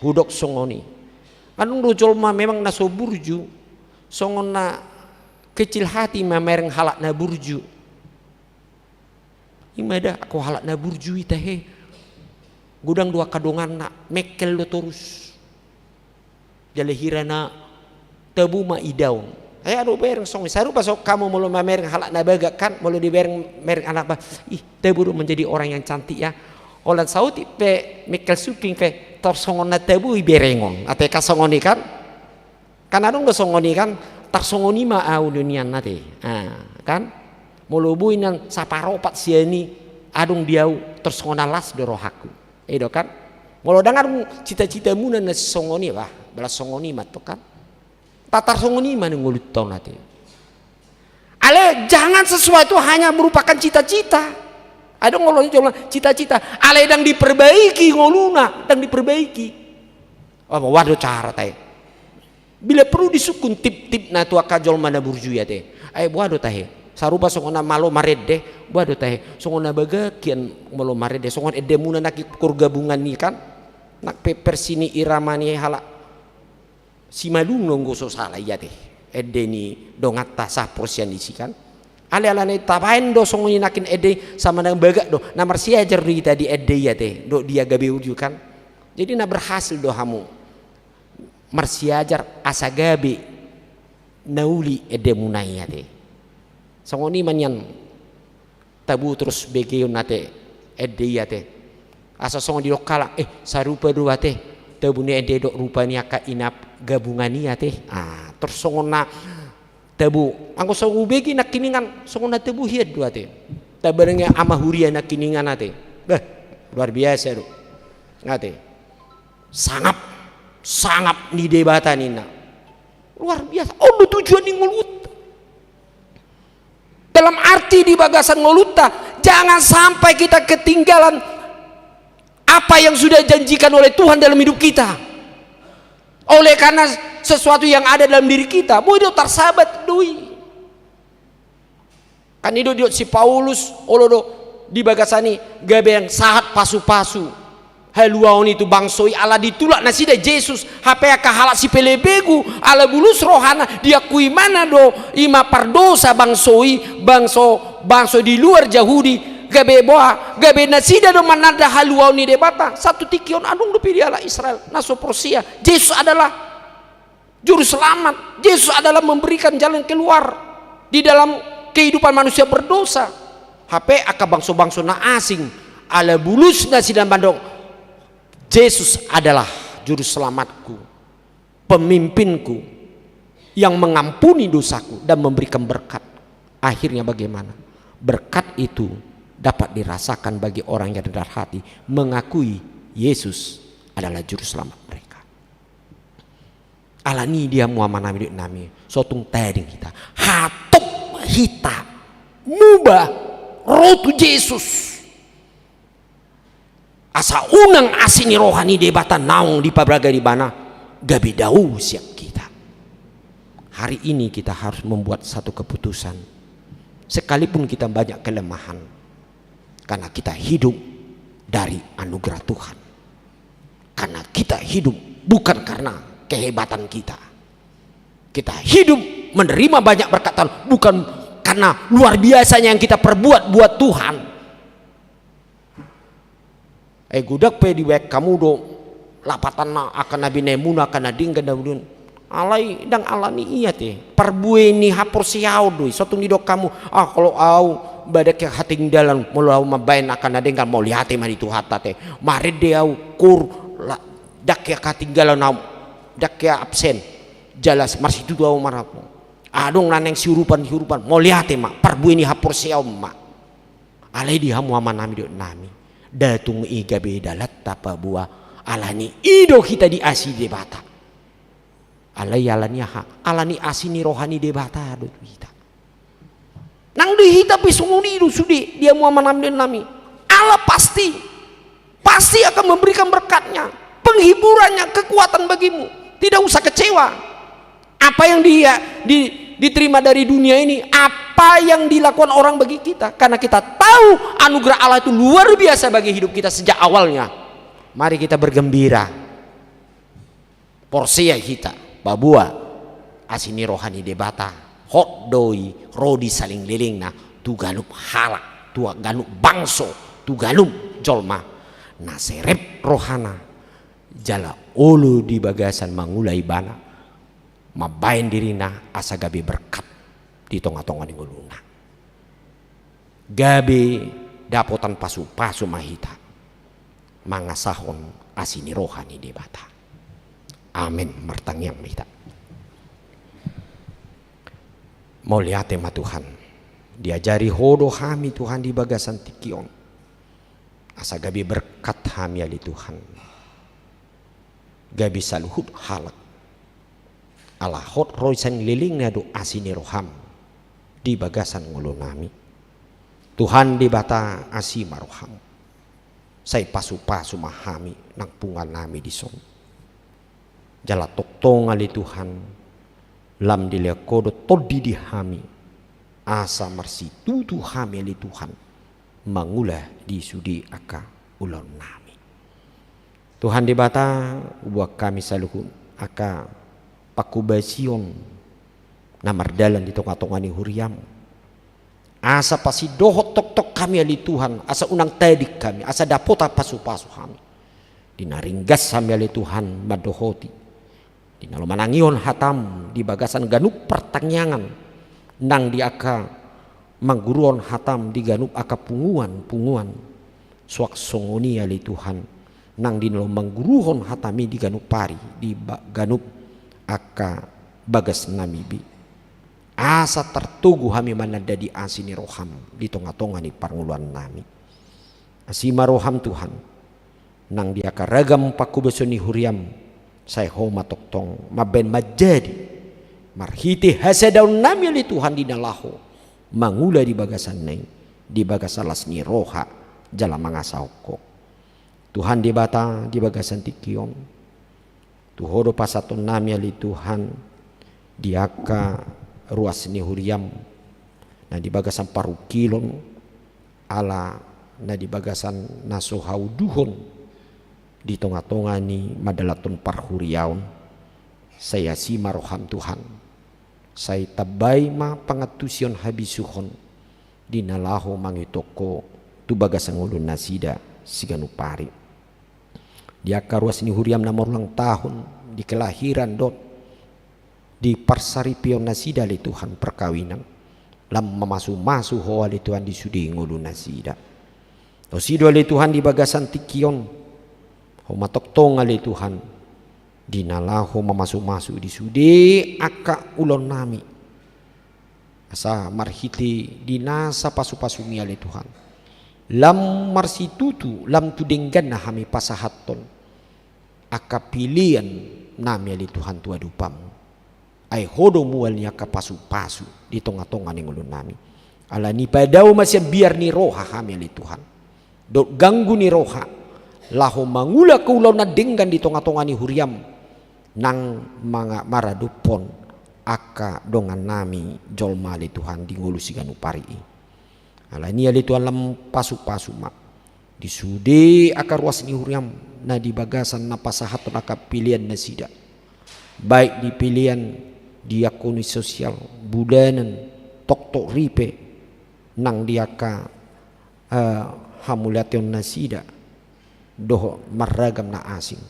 hudok songon i? Adong do jolma memang na so burju, songon na kecil hati mamereng halak na burju. I ma da, anggo halak na burju i tahe, godang do angka donganna, mengkel do torus. Jala hira na tabo ma idaon. Ai adong bereng songon i, sarupa so hamu molo mamereng halak na bagak kan, molo dibereng mereng anak ba, ih, tabo do menjadi orang yang cantik ya. Holan saotik pe mengkel sungking pe, tor songon na tabo i berengon. Ate kan songon i kan? Kan adong do songon i kan, tar songon i ma au do nian ate. Ah, kan? Molo boi nian saparopat sian i adong di au, tar songon na las do rohangku. I do kan? Molo ndang adong cita-citamuna na songon i bah, balas songon i ma tong kan? Tar, tar songon i ma ni ngolunta on ate. Alai jangan sesuatu hanya merupakan cita-cita. Adong ngolunta cita-cita. Alai ndang diperbaiki ngoluna, ndang diperbaiki. Oh, boha do cara tahe? Bila perlu disungkun tip-tipna tu angka jolma na burju i ate. Ai boha do tahe? Sarupa songon na malo marende, boha do tahe? Songon na bagak hian malo marende, songon endemuna nangkin pargabungan i kan? Nang pe persini irama ni halak Simalungun anggo so sala i ate. Ende ni donganta saporsean disi kan? Alai alana i tabaen do songon i nangkin ende sama na bagak do, na marsiajar do hita di ende i ate, dohot dia gabe uju kan? Jadi na berhasil do hamu marsiajar asa gabe na uli endemuna i ate. Songon i ma nian tabo torus begeon ate ende i ate. Asa songon didok halak, eh, sarupa do ate tabo ni ende dohot rupa ni angka inap gabungan i ate. Ah, tor songon na tabo, anggo so hubege nangkiningan songon na tabo hian do ate. Tabarengi ama huria nangkiningan ate. Bah, luar biasa do. Ate. Sangap, sangap ni Debata ninna. Luar biasa. On do tujuan ni ngolunta. Dalam arti di bagasan ngolunta, jangan sampai kita ketinggalan apa yang sudah dijanjikan oleh Tuhan dalam hidup kita. Oleh karena sesuatu yang ada dalam diri kita, boi do tarsabat do i. Kan i do didok si Paulus, olo do di bagasan i gabe sahat pasu-pasu haluaon i tu bangso i ala ditulak nasida Jesus, hape angka halak sipelebegu ala bulus rohana diakui mana do i ma pardosa bangso i, bangso, bangso di luar Jahudi, gabe boha, gabe nasida do mananda haluaon ni Debata. Satu tingki on adong dope di halak Israel na so porsea Jesus adalah Juru Selamat. Yesus adalah memberikan jalan keluar di dalam kehidupan manusia berdosa. Hape angka bangso-bangso na asing, ala bulus nasida mandok, Yesus adalah Juru Selamatku, Pemimpinku, yang mengampuni dosaku dan memberikan berkat. Akhirnya bagaimana? Berkat itu dapat dirasakan bagi orang yang rendah hati, mengakui Yesus adalah Juru Selamat mereka. Alani i di hamu amanami, inanami, so tung tading hita. Hatop hita muba ro tu Jesus. Asa unang asi ni roha ni Debata naung dipabaga di ibana gabe dao sian hita. Hari ini kita harus membuat satu keputusan. Sekalipun kita banyak kelemahan, karena kita hidup dari anugerah Tuhan. Karena kita hidup bukan karena kehebatan kita. Kita hidup menerima banyak berkat Tuhan bukan karena luar biasanya yang kita perbuat buat Tuhan. Eh, godang pe dibaen hamu do lapatanna angka na binaenmuna, angka na denggan na uli on. Alai ndang alani i ate. Parbue ni haporseaon do i. So tung didok hamu, ah, kalau au ba ndang hea hatinggalan, molo au mambaen angka na denggan, mauliate ma di Tuhanta ate. Marende au, kur, la, ndang hea hatinggalan au, ndang hea absen. Jala marsitutu au marap. Adong na naeng siurupan, siurupan, mauliate ma, parbue ni haporseaon ma. Alai di hamu amanami, inanami, ndang tung i gabe dalanta paboa, alani i do hita diasi Debata. Alai alani aha? Alani asi ni roha ni Debata do tu hita. Nang di hita pe songon i do sude, di hamu amanami, inanami. Allah pasti, pasti akan memberikan berkat-Nya, penghiburan-Nya, kekuatan bagimu. Tidak usah kecewa. Apa yang dia di, diterima dari dunia ini, apa yang dilakukan orang bagi kita, karena kita tahu anugerah Allah itu luar biasa bagi hidup kita sejak awalnya. Mari kita bergembira. Porsea hita, paboa asi ni roha ni Debata hot do i ro di salelenglelengna tu ganup halak, tu ganup bangso, tu ganup jolma na serep rohana jala olo di bagasan mangula ibana, mambaen dirina asa gabe berkat di tonga-tonga ni ngoluna. Gabe dapotan pasu-pasu ma hita mangasahon asi ni roha ni Debata. Amen. Martangiang ma hita. Mauliate ma Tuhan, diajari Ho do hami Tuhan di bagasan tingki on, asa gabe berkat hami ale Tuhan, gabe saluhut halak. Ala hot ro di salelenglelengna do asi ni roham di bagasan ngolunami. Tuhan Debata, asi ma roham. Sai pasu-pasu ma hami nang punguannami dison. Jala tongtong ale Tuhan, lam dilehon Ho do tondi di hami, asa marsitutu hami ale Tuhan mangula di sude angka ulaonnami. Tuhan Debata, huboan hami saluhut angka panghobasion na mardalan di tonga-tonga ni huriam. Asa pasindohon tongtong hami ale Tuhan, asa unang tading hami, asa dapotan pasu-pasu hami. Di na ringgas hami ale Tuhan mandohoti, di na lomangihon hatam di bagasan ganup partangiangan, nang di angka mangguruhon hatam di ganup angka punguan-punguan. Suang songon i ale Tuhan, nang di na lomangguruhon hatam i di ganup ari, di ba-, ganup angka bagasnami be. Asa tartogu hami mananda di asi ni roham di tonga-tonga ni parngoluannami. Asi ma roham Tuhan, nang di angka ragam panghobasion ni huriam, sai Ho ma tongtong mambaen manjadi marhite hasadaonnami ale Tuhan di na laho mangula di bagasanna i, di bagasan las ni roha jala mangasahon Ho. Tuhan Debata, di bagasan tingki on, tu Ho do pasahatonnami ale Tuhan, di angka ruas ni huriam, na di bagasan parungkilon, ala na di bagasan na so hauduhon di tonga-tonga ni mandalanhon parhuriaon, sai asi ma roham Tuhan, sai tambai ma pangantusion habisuhon di na laho mangihut Ho tu bagasan ngolu nasida siganup ari. Di angka ruas ni huriam na marulang tahun, di kelahiran dohot di parsaripeon nasida ale Tuhan parkawinan, lam mamasu-masu Ho ale Tuhan di sude ngolu nasida. Ho sido ale Tuhan di bagasan tingki on, Ho ma tongtong ale Tuhan di na laho mamasu-masu di sude angka ulaonnami. Asa marhite di nasa pasu-pasumi ale Tuhan, lam marsitutu, lam tu dengganna hami pasahathon angka pelean nami ale Tuhan tu adopanMu. Ai Ho do mual ni angka pasu-pasu di tonga-tonga ni ngolunami. Alani i padao ma sian biar ni roha hami ale Tuhan, dohot ganggu ni roha, laho mangula angka ulaon na denggan di tonga-tonga ni huriam, nang manga-, maradophon angka dongannami jolma ale Tuhan di ngolu siganup ari i. Alani i ale Tuhan, lam pasu-pasu ma di sude angka ruas ni huriam na di bagasan na pasahathon angka pelean nasida, baik di pelean diakonia sosial, bulanan, toktok ripe, nang di angka, eh, hamauliateon nasida dohot marragam na asing.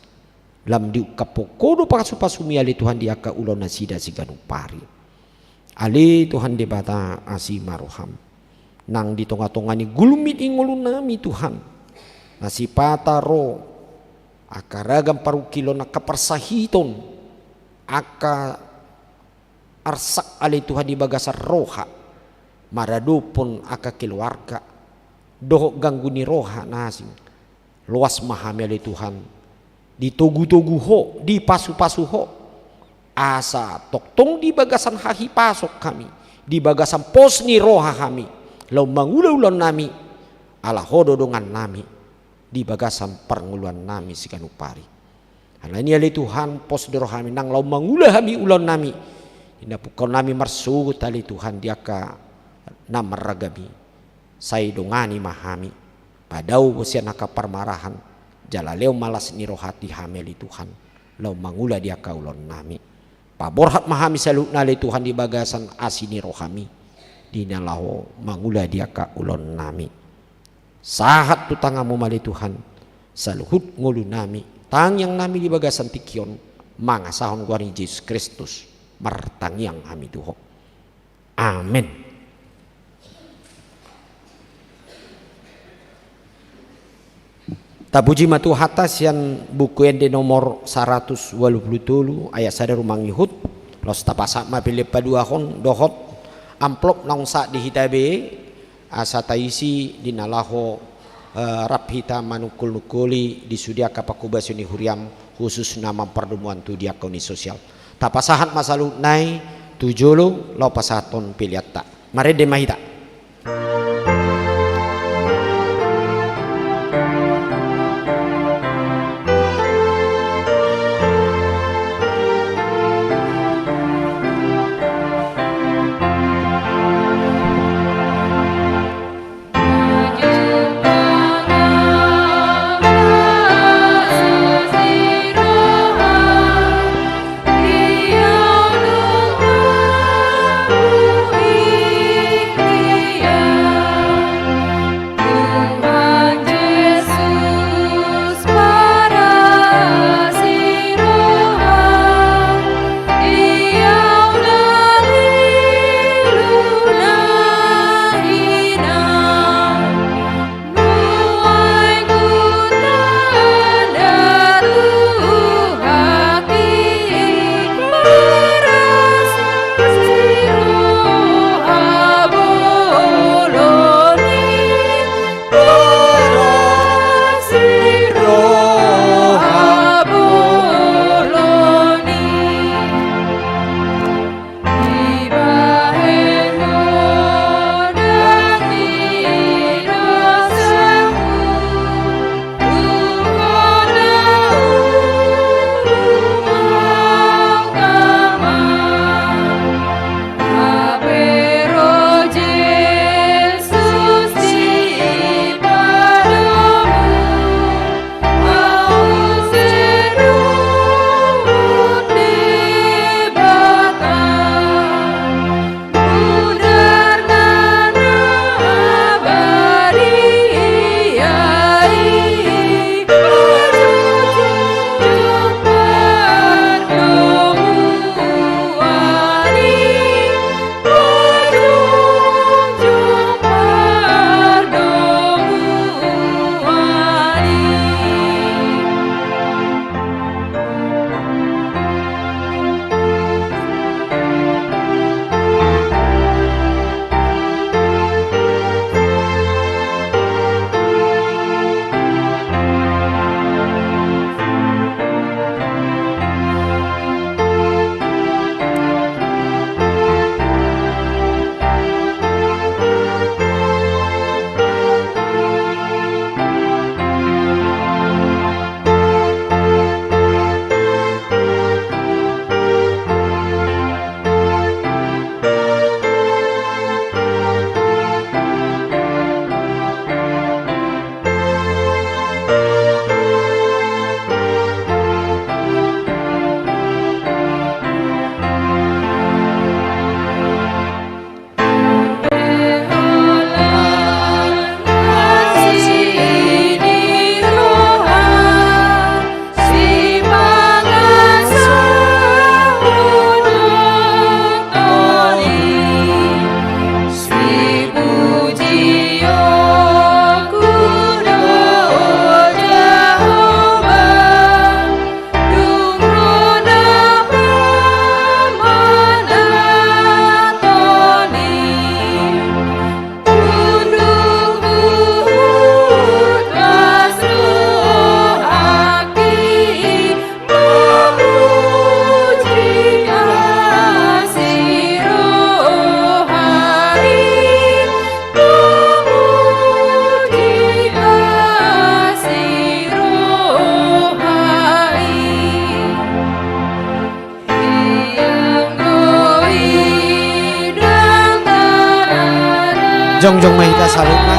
Lam diungkap Ho do pasu-pasumi ale Tuhan di angka ulaon nasida siganup ari. Ale Tuhan Debata, asi ma roham nang di tonga-tonga ni gulmit ni ngolunami Tuhan, na sipata ro angka ragam parungkilon, angka parsahiton, angka arsak ale Tuhan di bagasan roha, maradophon angka keluarga dohot ganggu ni roha na asing. Loas ma hami ale Tuhan ditogu-togu Ho, dipasu-pasu Ho, asa tongtong di bagasan hahipason hami, di bagasan pos ni roha hami laho mangula ulaonnami, ala Ho do dongannami di bagasan parngoluannami siganup ari. Alani i ale Tuhan, pos do rohami nang laho mangula hami ulaonnami, di na pungkaonnami marsogot ale Tuhan di angka na marragam i. Sai dongani ma hami, padao sian angka parmarahan, jala lehon ma las ni roha di hami ale Tuhan, laho mangula di angka ulaonnami. Paborhat ma hami saluhutna ale Tuhan di bagasan asi ni rohami, di na laho mangula di angka ulaonnami. Sahat tu tanganMu ma ale Tuhan saluhut ngolunami, tangiangnami di bagasan tingki on, mangasahon goar ni Jesus Kristus, martangiang hami tu Ho. Amen. Tapuji ma Tuhanta sian Buku Ende nomor saratus ualu pulu tolu, ayat sada ro mangihut. Laos tapasahat ma pelean paduahon dohot amplop naung sahat di hita be, asa taisi di na laho, eh, rap hita manungkol-nungkoli di sude angka pangkobasion ni huriam, khususna ma pardomuan tu diakonia sosial. Tapasahat ma saluhutna i tu jolo laho pasahathon peleanta. Marende ma hita. Jongjong ma hita saluhutna.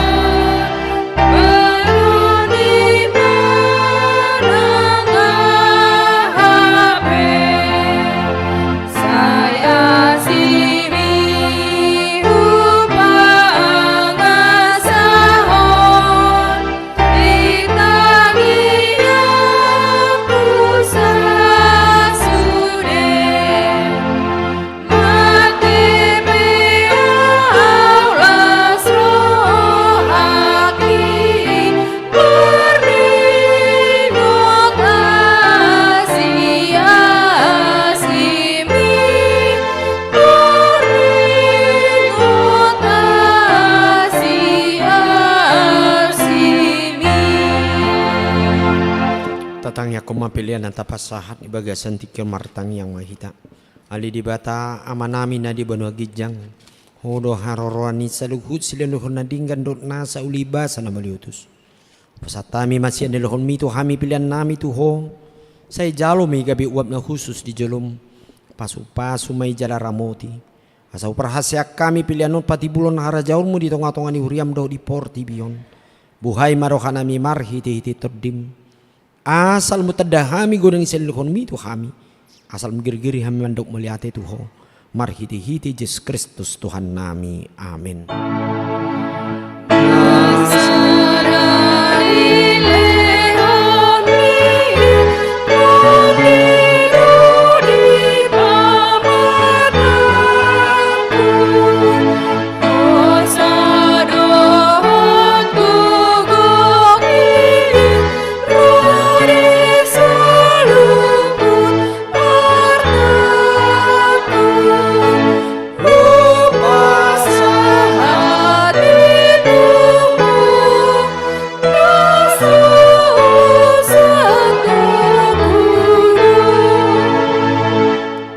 Tatangiangkon ma pelean na tapasahat di bagasan tingki on, martangiang ma hita. Ale Debata Amanami na di banua ginjang, Ho do haroroan ni saluhut silehonlehon na denggan dohot nasa uli basa na mauliutus. Pasahat hami ma sian lehonmi tu hami peleannami tu Ho, sai jalo ma i gabe uap na hushus di jolom, pasupasu ma i jala ramoti. Asa huparhaseang hami pelean on patibulhon harajaonmu di tongatonga ni huriam dohot di portibi on. Buhai ma rohanami marhitehite Tondim. Asal mangula hami godang ni silehonlehonmi tu hami. Asal manggiringgiring hami mandok mauliate tu Ho. Marhitehite Jesus Kristus Tuhannami. Amen.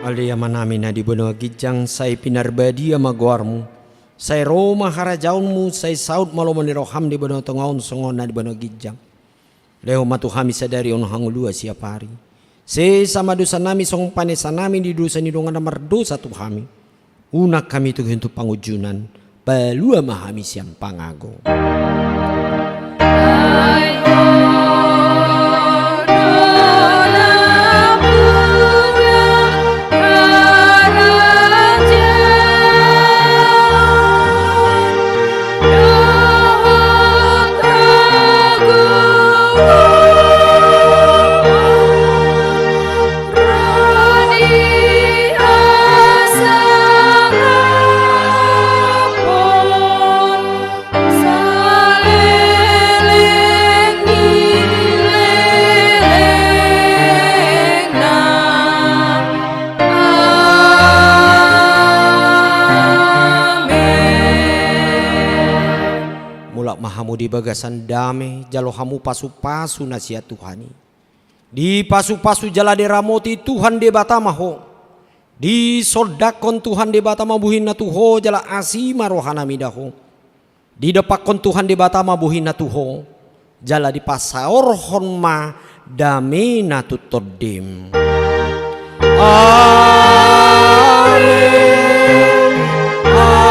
Ale Amanami na di banua ginjang, sai pinarbadia ma goarmu. Sai ro ma harajaonmu, sai saut ma lomo ni roham di banua tonga on songon na di banua ginjang. Lehon ma tu hami sadari on hangoluan siapari. Sesa ma dosanami songon panesanami di dosa ni dongan na mardosa tu hami. Unang hami togihon tu pangunjunan, palua ma hami sian pangago. Mulak ma hamu di bagasan dame, jalo hamu pasupasu na sian Tuhan i. Dipasupasu jala diramoti Tuhan Debata ma ho. Disondangkon Tuhan Debata ma bohina tu ho jala asi ma rohana mida ho. Didompakkon Tuhan Debata ma bohina tu ho jala dipasaorhon ma damena tu tondim. Amen. Amen. Amen.